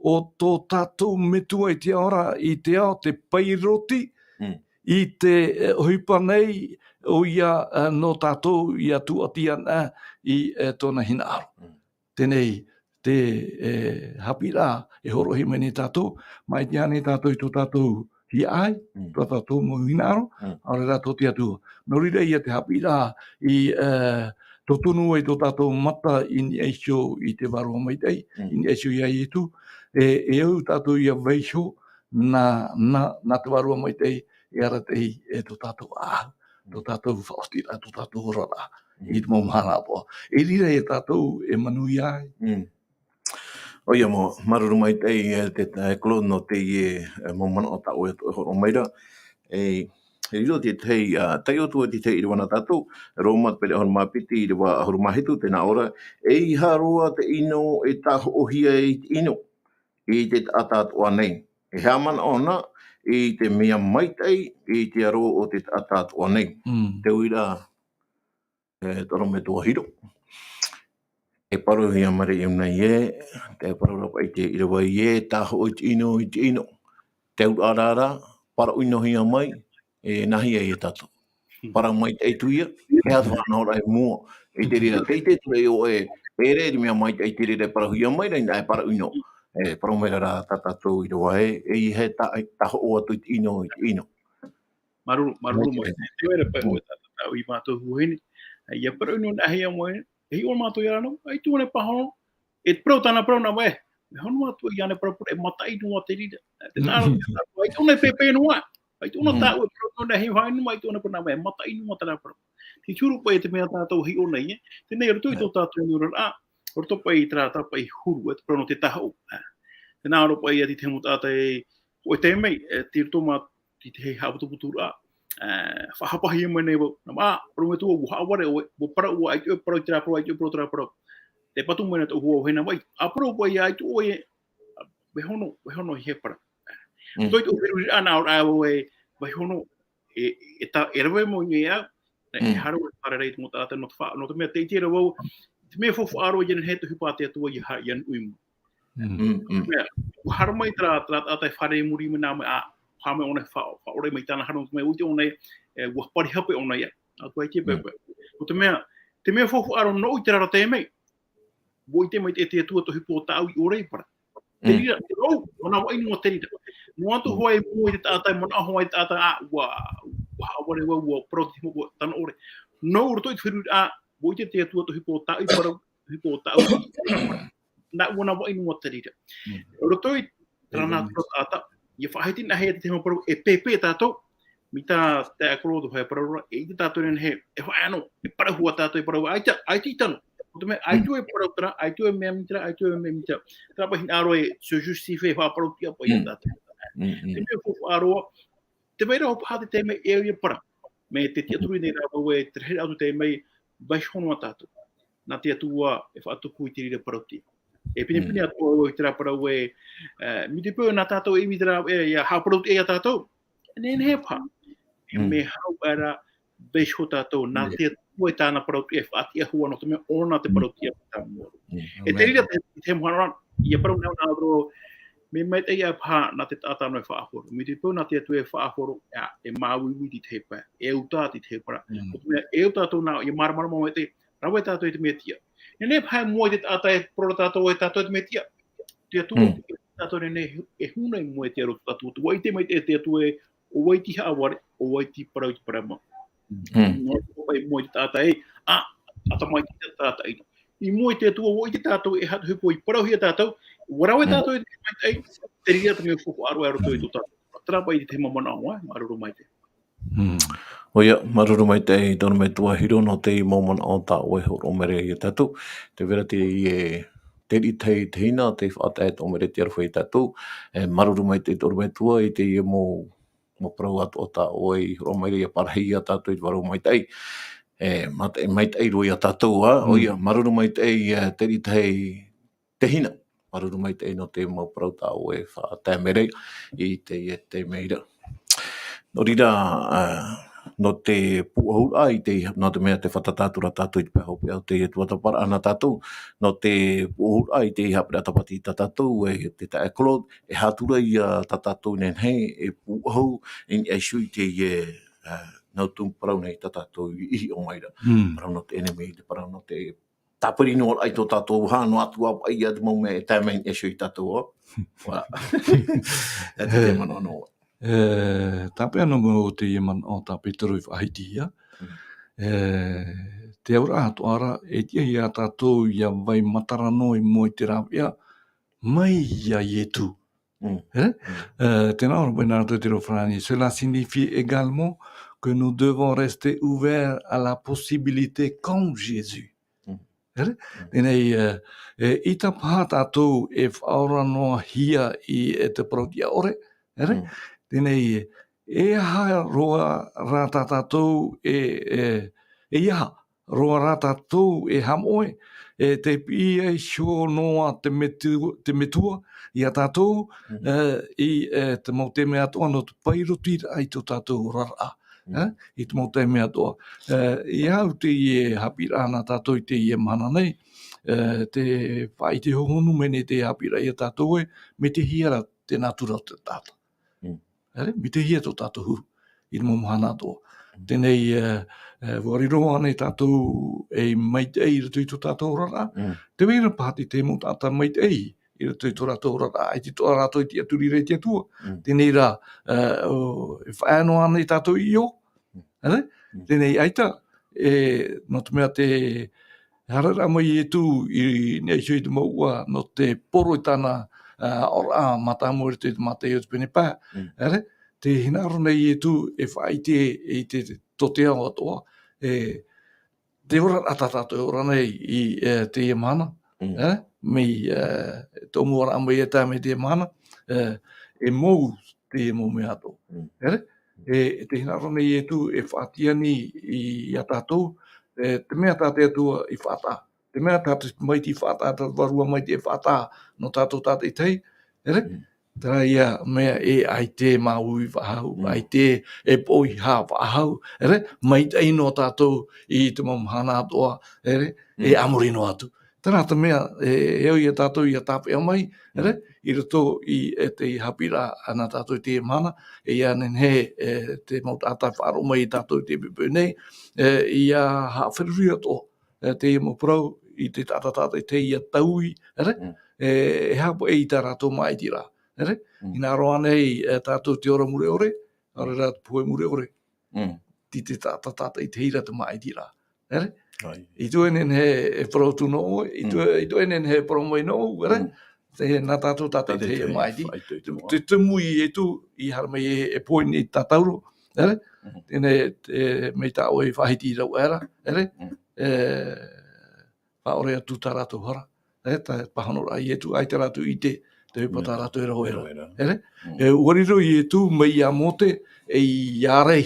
ʻo tō tātou Metua i te ao ra, i te ao, te pairoti, Mm. i te, e, ʻohipa nei, ʻoia, e, nō tātou, ʻia tūʻati anaʻe i, e, tōna hinaʻaro. Mm. Teie nei, te, e, haʻapiʻiraʻa, e hōroʻahia mai nei tātou, maʻiti ānei tātou i tō tātou hiaʻai, Mm. tō tātou mau hinaʻaro, Mm. ʻaore rā tō te Atua. Nō reira ia te haʻapiʻiraʻa i, e, totonu ai tō tātou mata i niʻa iho i te Vārua Maitaʻi, Mm. i niʻa iho ia Ietu, e, e au tātou ʻia vaiiho nā, nā, nā te Vārua Maitaʻi, e arataʻi, e tō tātou ʻāʻau, tō Mm. tātou faʻaotiraʻa, tō tātou oraraʻa, Mm. i te mau mahana atoʻa. E riro ia tātou e manuia ai. Mm. ʻOia mau, māuruuru maitaʻi, e, te, e, Claude nō teie, e, mau manaʻo tā ʻoe e hōroʻa mai ra. E, e riro te tahi, a, taiʻo atu i te tahi ʻīrava nā tātou, Roma te pene ʻahuru mā piti, ʻīrava ʻahuru mā hitu, tē nā ʻō ra, ʻeiaha roa te ʻino e tāhoʻohia i te ʻino, i te taʻata atoʻa nei. E haʻamanaʻo na i te mea maitaʻi, i te aro o te taʻata atoʻa nei. Mm. Te uiraʻa, e, te ʻorometua Hiro. E parauhia mai ra i ʻō nei ē, te parau ra paʻi te ʻīrava ē, tāhoʻo i te ʻino, i te ʻino. Te auraʻa ra, parau ʻino hia mai, e, nāhea ia tātou. Hmm. Parau maitaʻi atu ia, e aha te faʻanahoraʻa i mua. I te reira, tē ʻite atu ra ʻoe, e ʻere i te mea maitaʻi te reira e parauhia mai ra, ʻinaha e parau ʻino. E, parau mai ra rā tā tātou ʻīrava ē, e, e tā, tāhoʻo atu i te ʻino, i te ʻino. Māuruuru, māuruuru mai. Te vai ra paʻi ʻoe tā, tā, tāʻu i mātou huahine. ʻIa parau ʻino nāhea mai, e hiʻo mātou ia rānō, ʻaita ʻōna e pāhono, e parau tāna parau nā vai. E hono atu ia ʻōna e parau, e mataʻi noa te reira. Te nā, ʻaita ʻōna e pēpē noa. ʻAita ʻōna Mm. tāʻu e parau nō nāhea hoʻi nō, ʻaita ʻōna e parau nā vai, e mataʻi noa terā parau. Te huru paʻi te mea tātou e hiʻo nei, e. Teie nei, i roto i tō tātou nei oraraʻa, i roto paʻi i terā, terā paʻi huru, e te parau nō te tāhoʻo, e. Tē nā ʻō ra paʻi ia te tahi mau taʻata e, hōʻē taime, e, tei roto mā i te haʻaputuputuraʻa, e, faʻahapahia mai nei vau. Nā, mā, ʻorometua, ʻua haʻavare ʻoe, ʻua parau ʻoe, ʻaita ʻoe e parau i terā parau, ʻaita ʻoe e parau i terā parau. Tē patu mai na tōʻu hoa vahine, vai, ʻa parau paʻi ia, ʻaita ʻoe e, vaihono, vaihono i te parau. Mm. Tō te feruriraʻa nā ʻō ra vau e, vaihono, e, e tā, e rave mau nei au, e Mm. haere au e fārerei i te mau taʻata, nō te fa-, nō te mea tē ʻite ra vau, te mea faufaʻa roa ïa nehenehe te ʻohipa a te Atua ʻia ha-, ʻia nuʻu i mua. Mm. Mm, mm. Mea, ʻua haere mai terā, terā taʻata e fārerei i muri mai nā mai, ā, haere mai ʻōna e fa-, faʻaora mai tāna haru, nō te mea ʻua ʻite ʻōna e, e, ʻua pari hape ʻōna ia. ʻA, ʻua ʻite Mm. paʻi. Nō te mea, te mea faufaʻa roa nōʻu i terā ra taime, ʻua ʻite maitaʻi e te Atua te ʻohipa o tāʻu i ʻore i parau. Te Mm. reira, te rau, nō nā vaʻa i mua te reira. Noa atu Mm. hoʻi e moe te taʻata, e manaʻo hoʻi te taʻata, ā, ʻua, ʻua haʻavare vau, ʻua parau te mau, ʻua tano ʻore. Nō roto i te feruriraʻa, ʻua ʻite te Atua te ʻohipa o tāʻu i parau, te ʻohipa o tāʻu i parau. Nā, ʻua nā vaʻa i mua te reira. Mm. Roto i terā Mm. nā terā taʻata, ʻia faʻahiti nā hea te mau parau, e pēpē tātou, mai tā te taʻata Claude e parau ra, e ʻite tātou nehenehe, e faʻaea noa, e parau hua tātou e parau, ʻaita, ʻaita i tano. Nō te mea, ʻaita Mm. e parau terā, ʻaita e mea mai terā, ʻaita e mea mai terā. Terā paʻi hinaʻaro e se justifier, e faʻaparauhia paʻi Mm. tātou. Mm, mm. Te mea faufaʻa roa, tē vai ra hoʻi paha te taime e au ʻia parau. Mea tē tiʻaturi nei ra vau e te rahiraʻa atu taime, vaihono ā tātou. Nā te Atua e faʻatupu i te reira parauhia. E pinepine Mm. atoʻa vau i terā parau e, e, mai te peu nā tātou e ʻimi terā, e, ʻia haʻaparauhia ia tātou. E nehenehe paha. E Mm. mea hau aʻera, vaiho tātou, nā Mm. te Atua e tāna parauhia e faʻatiʻa hua nō te mea ʻōna te Mm. parauhia e tāmau. Mm. E te Amen. reira te, te mahana, ʻia parau nei au nā ʻō, mea maitaʻi ā paha nā te taʻata noa e faʻahoro. Mai te peu nā te Atua e faʻahoro, ā, e māuiui i te tahi pae, e uta i te tahi pae. Mm. Nō te mea, e uta tātou nā, ʻia māramarama maitaʻi, rave tātou i te mea tiʻa. Nehenehe paha e moe te taʻata e parau ra tātou e tātou te mea tiʻa. Te Atua, Mm. tātou nehenehe e huna i mua i te aro o te Atua. ʻUa ʻite maitaʻi e te Atua e, ʻo vai te haʻavare, ʻo vai te parau i te parau mau. Mm. Nō te paʻi moe te taʻata e, ā, ʻaita mai te taʻata ʻino. I mua i te Atua, ʻua ʻite tātou e aha te ʻohipa i parauhia tātou, ʻua rave Mm. tātou i te mea maitaʻi, te reira te mea faufaʻa roa e roto i tō tātou. Terā paʻi te mau manaʻo, ā, māuruuru maitaʻi. Mm. ʻOia, māuruuru maitaʻi tō ʻoe metua Hiro nō te mau manaʻo tā ʻoe e hōroʻa mai ra ia tātou. Tē vai ra te, e, te riʻi tahi, te hina, tē faʻatae atoʻa mai ra te aroha ia tātou. E, māuruuru maitaʻi tō ʻoe metua i teie mau, mau parau atoʻa tā ʻoe i hōroʻa mai ra ʻia parahi ia tātou i te vārua maitaʻi. E, maitaʻi, maitaʻi roa ia tātou, ā, Mm. ʻoia, māuruuru maitaʻi, e, te riʻi tahi, te hina. Māuruuru maitaʻi nō te mau parau tā ʻoe e faʻatae mai ra i teie taime ra. Nō reira, ā, nō te pūʻohuraʻa i te, nō te mea tē fātata atu ra tātou i te pae hopeʻa o teie tuatāpaparaʻa nā tātou, nō te pūʻohuraʻa i te haʻapiʻiraʻa tāpati tā tātou, e te taeaʻe Claude, e aha atu ra ia tā tātou nehenehe e pūʻohu i niʻa iho i teie, ā, nau tumu parau nei tā tātou i hiʻo mai ra. Mm. Parau nō te ʻenemi, te parau nō te tāpiri noa ai tō tātou, ā, noa atu ā paʻi ia te mau mea e tae mai i niʻa iho ia tātou, ā. Ā. E te, te manaʻo noa. E, tāpeʻa noa mai teie manaʻo tā Petero i faʻahiti ia. Mm. E, te auraʻa atoʻa ra, e tiʻa ia tātou ʻia vai matara noa i mua i te rāveʻa, mai ia Ietu. Mm. E? Mm. E, tē nā ʻō ra paʻi nā roto i te reo farāni, cela signifie également que nous devons rester ouverts à la possibilité comme Jésus. Mm. E? Mm. Teie nei, e, e, ʻaita paha tātou e faʻaora noa hia i, e, te parau tiʻa ʻore. E? Mm. Teie nei, e aha roa rā tā tātou e, e, e aha roa rā tātou e haʻamoʻe, e, tē piʻi iho noa te metu-, te metua ia tātou, Mhm. e, i, e, te mau taime atoʻa nō te pairotiraʻa i tō tātou oraraʻa, Mhm. e, i te mau taime atoʻa. E, ʻia au teie haʻapiʻiraʻa nā tātou i teie mahana nei, e, tē faʻaʻite hohonu mai nei te haʻapiʻiraʻa ia tātou ē, mai te hea rā te nātura o te taʻata. Mm. E, mai te hea tō tātou huru i te mau mahana atoʻa. Mm. Teie nei, e, e, ʻua riro ānei tātou ei maitaʻi i roto i tō tātou oraraʻa? Mm. Tē vai ra paha te mau taʻata maitaʻi i roto i tō rātou oraraʻa, ʻaita atoʻa rātou e tiʻaturi ra i te Atua. Mm. Teie nei rā, e, ʻo, e faʻaea noa ānei tātou i ʻō? Mm. E? Mm. Teie nei ʻaita, e, nō te mea tē haereraʻa mai Ietu i niʻa iho i te mouʻa nō te poro i tāna, a, oraraʻa mātāmua i roto i te Mataio te pene pae. Mm. E? Tē hinaʻaro nei Ietu e faʻaʻite i te, tō te ao atoʻa, e, te oraraʻa tā tātou e ora nei i, e, teie mahana. Mm. E? Mai, e, tō mua oraraʻa mai e tae mai teie mahana, e, e mou teie mau mea atoʻa. Mm. E? E, e tē hinaʻaro nei Ietu e faʻatiʻa nei i, ia tātou, e, te mea tā te Atua i faʻataʻa. Te mea tā te Tamaiti i faʻataʻa, tā te Vārua Maitaʻi i faʻataʻa nō tātou tātaʻitahi, ʻere? Mm. Terā ia mea e ʻaita e māuiui faʻahou, Mm. ʻaita e poʻihā faʻahou, ʻere? Maitaʻi noa tātou i te mau mahana atoʻa, ʻere? E Mm. a muri noa atu. Terā te mea, e, e au ia tātou ia tāpeʻa mai, ʻere? Mm. I roto i, e, te haʻapiʻiraʻa nā tātou i teie mahana, e ia nehenehe, e, te mau taʻata e faʻaroʻo mai ia tātou i teie poʻipoʻi nei, e, ia haʻaferuri atoʻa, e, teie mau parau i te taʻata, taʻata i teie taui, ʻere? Mm. E, e haʻapaʻo i tā rātou māʻitiraʻa, ʻere? Mm. Hinaʻaro ānei, e, tātou te ora mure ʻore, ʻaore rā te pohe mure ʻore. Mm. Tei te taʻata, taʻata i teie ra te māʻitiraʻa, ʻere? ʻAe. I ʻite nehenehe e parau atu nō ʻoe, i ʻite, Mm. i ʻite nehenehe e parau mai nō ʻoe, ʻere? Mm. Te, nā tātou taʻata i Tātou teie te māʻiti. faʻaitoito Te, te tumu i ʻEtu, i haere mai e, e pohe nei tātauro, ʻere? Mm. Teie nei, e, mai tā ʻoe i faʻahiti rau aʻera, ʻere? Mm. E, faʻaʻore atu tā rātou hara, e, tā pāhonoraʻa a ʻEtu, ʻaita rātou i ʻite, te ʻohipa tā Mea. rātou e rahi ra. Rahi ra. ʻEre? Mm. E, ʻua riro ʻo ʻEtu mai iā Mōte, e ʻia ārai.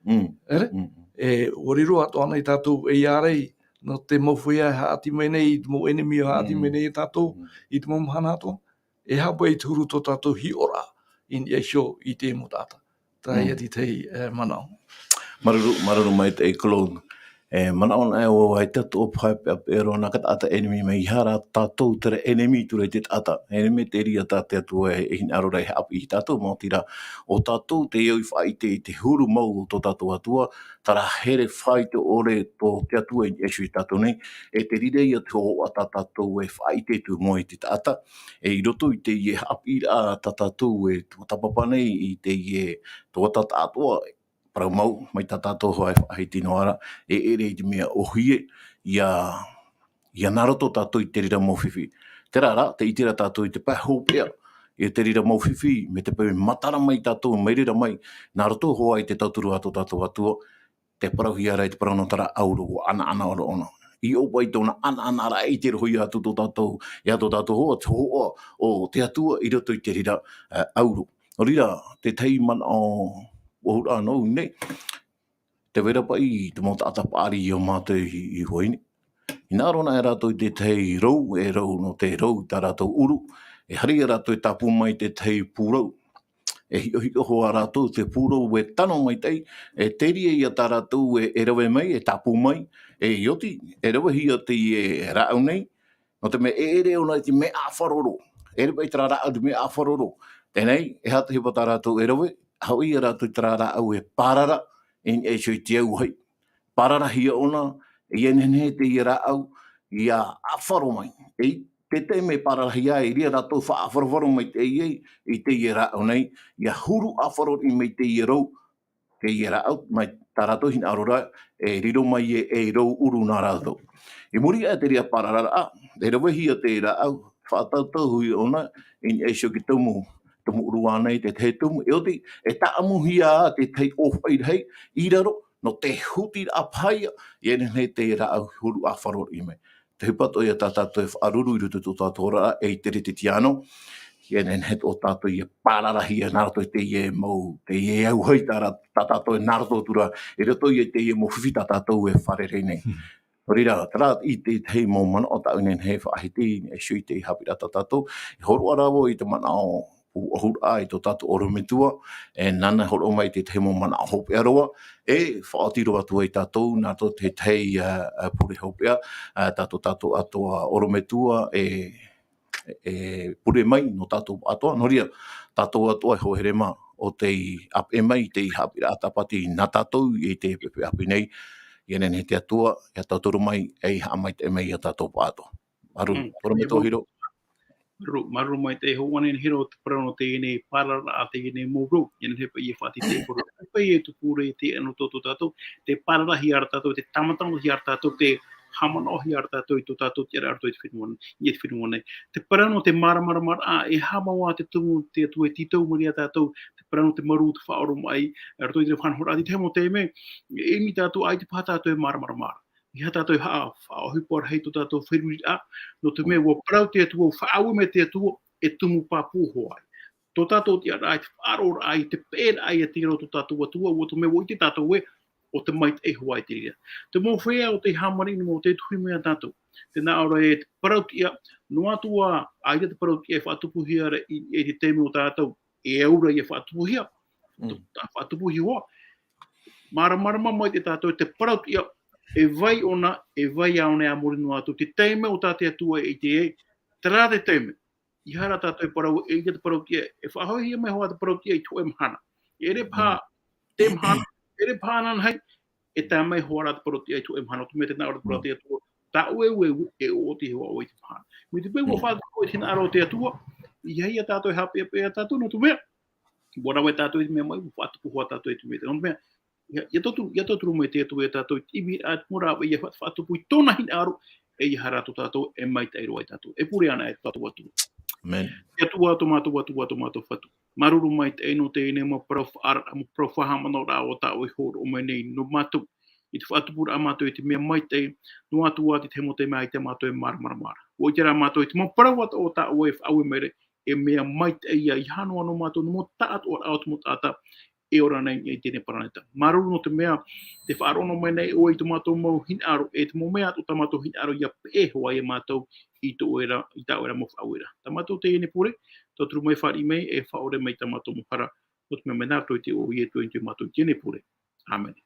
Mm. ʻEre? Mm. E, ʻua riro atoʻa na ia tātou e ʻia ārai, nō te mau feiā e haʻati mai nei, i te mau ʻenemi e haʻati Mm. mai nei ia tātou, Mm. i te mau mahana atoʻa. E haʻapaʻo i te huru tō tātou hiʻoraʻa, i niʻa iho i te mau taʻata. Terā Mm. ia te tahi, e, manaʻo. Māuruuru, māuruuru maitaʻi Claude. E, manaʻo anaʻe au ʻaita tō pae peʻapeʻa roa nā ka taʻata ʻenemi mai, ʻeiaha rā tātou terā ʻenemi i tua i te taʻata. ʻEnemi te reira tā te Atua e, e hinaʻaro ra e haʻapiʻi ia tātou, maoti rā, ʻo tātou tē au i faʻaʻite i te huru mau o tō tātou Atua, terā here faʻaitoito ʻore tō te Atua i niʻa iho ia tātou nei, e te reira ia te hōhoʻa tā tātou e faʻaʻite atu i mua i te taʻata, e i roto i teie haʻapiʻiraʻa tā tātou e tuatāpapa nei i teie tuatāpapa atoʻa, parau mau, mai tā tātou hoʻi e faʻahiti noa ra, e ʻere i te mea ʻōhie, ʻia, ʻia nā roto tātou i te reira mau fifi. Terā rā, tē ʻite ra tātou i te pae hopeʻa, i te reira mau fifi, mai te peu matara mai tātou, mai reira mai, nā roto hoʻi i te tauturu a tō tātou Atua, tē parauhia ra i te parau nō terā ʻauro, ʻua ʻanaʻana ʻōna. I ʻō paʻi tōna ʻanaʻanaraʻa i te rohi atu tō tātou, e a tō tātou hō-, te hōhoʻa o te Atua i roto i te reira, e, ʻauro. Nō reira, te tahi manaʻo ʻōhuraʻa nō ʻu nei, tē vai ra paʻi te mau taʻata paʻari i ō mātou i, i huaʻai nei. Hinaʻaro anaʻe rātou i te tahi rou, e rou nō te rou tā rātou ʻuru, e haere ia rātou e tāpū mai te tahi pūrou. E hiʻohiʻo hoʻi rātou te pūrou e tano maitaʻi, e te reira ia tā rātou e, e rave mai, e tāpū mai, e ʻia oti, e ravehia teie rāʻau nei, nō te mea e ʻere ʻōna i te mea ʻāfaroro. E ʻere paʻi terā rāʻau i te mea ʻāfaroro. Teie nei, e aha te ʻohipa tā rātou e rave, haʻapaʻo ia rātou i terā rāʻau e pārara, i niʻa iho i te auahi. Pārarahia ʻōna, ʻia nehenehe teie rāʻau, ʻia ʻāfaro mai. E i te taime e pārarahia ai, e reira rātou faʻaʻāfaroʻāfaro maitaʻi ai, i teie rāʻau nei, ʻia huru ʻāfaroriʻi mai teie rou, teie rāʻau, mai tā rātou hinaʻaro ra, e riro mai e, e rou ʻuru nā rātou. I muri aʻe i te reira pārararaʻa, e ravehia te rāʻau, faʻatautauhia ʻōna, i niʻa iho i te tumu, tumu ʻuru ānei te tahi tumu, e oti, e tāʻamuhia te tahi ʻōfaʻi rahi, i raro, nō te hutiraʻa paha ia, ʻia nehenehe te rāʻau huru ʻāfaroriʻi mai. Te ʻohipa atoʻa ia tā tātou e faʻaruru i roto i tō tātou oraraʻa, e i te Kerisetiano, ʻia nehenehe tō tātou e pārarahia nā roto i teie mau, teie auahi tā rā-, tā tātou e nā roto atu ra, i roto i teie mau fifi tā tātou e fārerei nei. Hmm. Nō reira, terā i te tahi mau manaʻo tāʻu e nehenehe e faʻahiti, e iho i te haʻapiʻiraʻa tā tātou, e hōroʻa ra vau i te manaʻo ʻōhuraʻa i tō tātou ʻorometua, e nāna e hōroʻa mai i te tahi mau manaʻo hopeʻa roa, e faʻaoti roa atu ai tātou, nā tō te tahi, ā, ā, pure hopeʻa, ā, tā tō tātou atoʻa ʻorometua, e, e pure mai nō tātou atoʻa, nō reira, tātou atoʻa e hoa here mā, ʻo tei ʻāpeʻe mai, tei haʻapiʻiraʻa tāpati nā tātou i te pepe ʻāpī nei, ʻia nehenehe te Atua, ʻia tauturu mai, e haʻamaitaʻi mai ia tātou atoʻa. Māuruuru, Mm. ʻorometua Hiro. Māuruuru, māuruuru maitaʻi hoʻi ʻana Hiro, te parau nō teie nei pārararaʻa, teie nei mau rou, ʻia nehenehe paʻi e faʻatītīʻi parau. Paʻi e tupu ra i te anotau tō tātou, te pārarahia ra tātou, te tāmatamahia ra tātou, te haʻamanaʻohia ra tātou i tō tātou tiʻaraʻa i roto i te fenua, i te fenua nei. Te parau nō te māramaramaraʻa, e haʻamau ā te tumu, te Atua e tītau mai ra ia tātou, te parau nō te marū, te faʻaoromaʻi, i roto i te faʻanahoraʻa, i te mau taime, e ʻimi tātou, ʻaita paha tātou e māramarama ra. ʻEiaha tātou e haʻa-, faʻaʻohipa rahi tō tātou feruriraʻa, nō te mea ʻua parau te Atua, ʻua faʻaue mai te Atua, e tumu pāpū hoʻi. Tō tātou tiʻaraʻa, i te faʻaroʻoraʻa, i te peʻeraʻa ia te reira o tō tātou Atua, ʻua, nō te mea ʻua ʻite tātou ē, ʻo te maitaʻi hoʻi te reira. Te mau feiā ʻo tei hāmani, nō te tuhi mai ia tātou. Tē nā ʻō ra e te parau tiʻa, noa atu ā, ʻaita te parau tiʻa e faʻatupuhia ra i, i te taime o tātou, e au ra ia faʻatupuhia. Mm. Tā faʻatupuhia. Māramarama mai te tātou te parau tiʻa, e vai ʻōna, e vai ʻōna e a muri noa atu, te taime o tā te Atua e ʻite ai, terā te taime. ʻEiaha rā tātou e parau, e ʻia te parau tiʻa, e faʻahoʻihia mai hoʻi te parau tiʻa i te hōʻē mahana. E ʻere paha, te mahana, e ʻere paha ananahi, e tae mai hoʻi rā te parau tiʻa i te hōʻē mahana, nō te mea tē nā ʻō ra te parau tiʻa atu, tā ʻoe ueue, e ʻoʻoti hoʻi ʻoe i te mahana. Mai te peu ʻua faʻatupu e te hinaʻaro o te Atua, ʻeiaha ia tātou e haʻapeʻapeʻa ia tātou, nō te mea, ʻua rave tātou i te mea maitaʻi, ʻua faʻatupu hoʻi tātou i te mea, nō te mea, ʻIa, ʻia tauturu, ʻia tauturu mai te Atua ia tātou i te ʻimiraʻa, te mau rāveʻa, ʻia fa-, faʻatupu i tōna hinaʻaro, e ʻeiaha rā tō tātou e maitaʻi roa ia tātou. E pure ana e tō tātou Atua. Amen. Te Atua, tō mātou Atua, tō mātou Fatu. Māuruuru maitaʻi nō teie nei mau parau faʻaara-, mau parau faʻahaʻamanaʻoraʻa tā ʻoe i hōroʻa mai nei nō mātou. I te faʻatupuraʻa mātou i te mea maitaʻi, noa atu ā te tahi mau taime ʻaita mātou e māramarama ra. ʻUa ʻite rā mātou i te mau parau atoʻa tā ʻoe e faʻaue mai ra, e mea maitaʻi ia, ʻeiaha noa nō mātou, nō mau taʻatoʻaraʻa o te mau taʻata, e ora nei i teie nei paraneta. Māuruuru nō te mea, tē faʻaroʻo noa mai nei ʻoe i tō mātou mau hinaʻaro, e te mau mea atoʻa tā mātou hinaʻaro ʻia peʻe hoʻi ia mātou i tō ʻoe ra, i tā ʻoe ra mau faʻaueraʻa. Tā mātou teie nei pure, tauturu mai, fāriʻi mai, e faʻaʻore mai tā mātou mau hara, nō te mea mea nā roto i te iʻoa o Ietu e te mātou teie nei pure. Amen.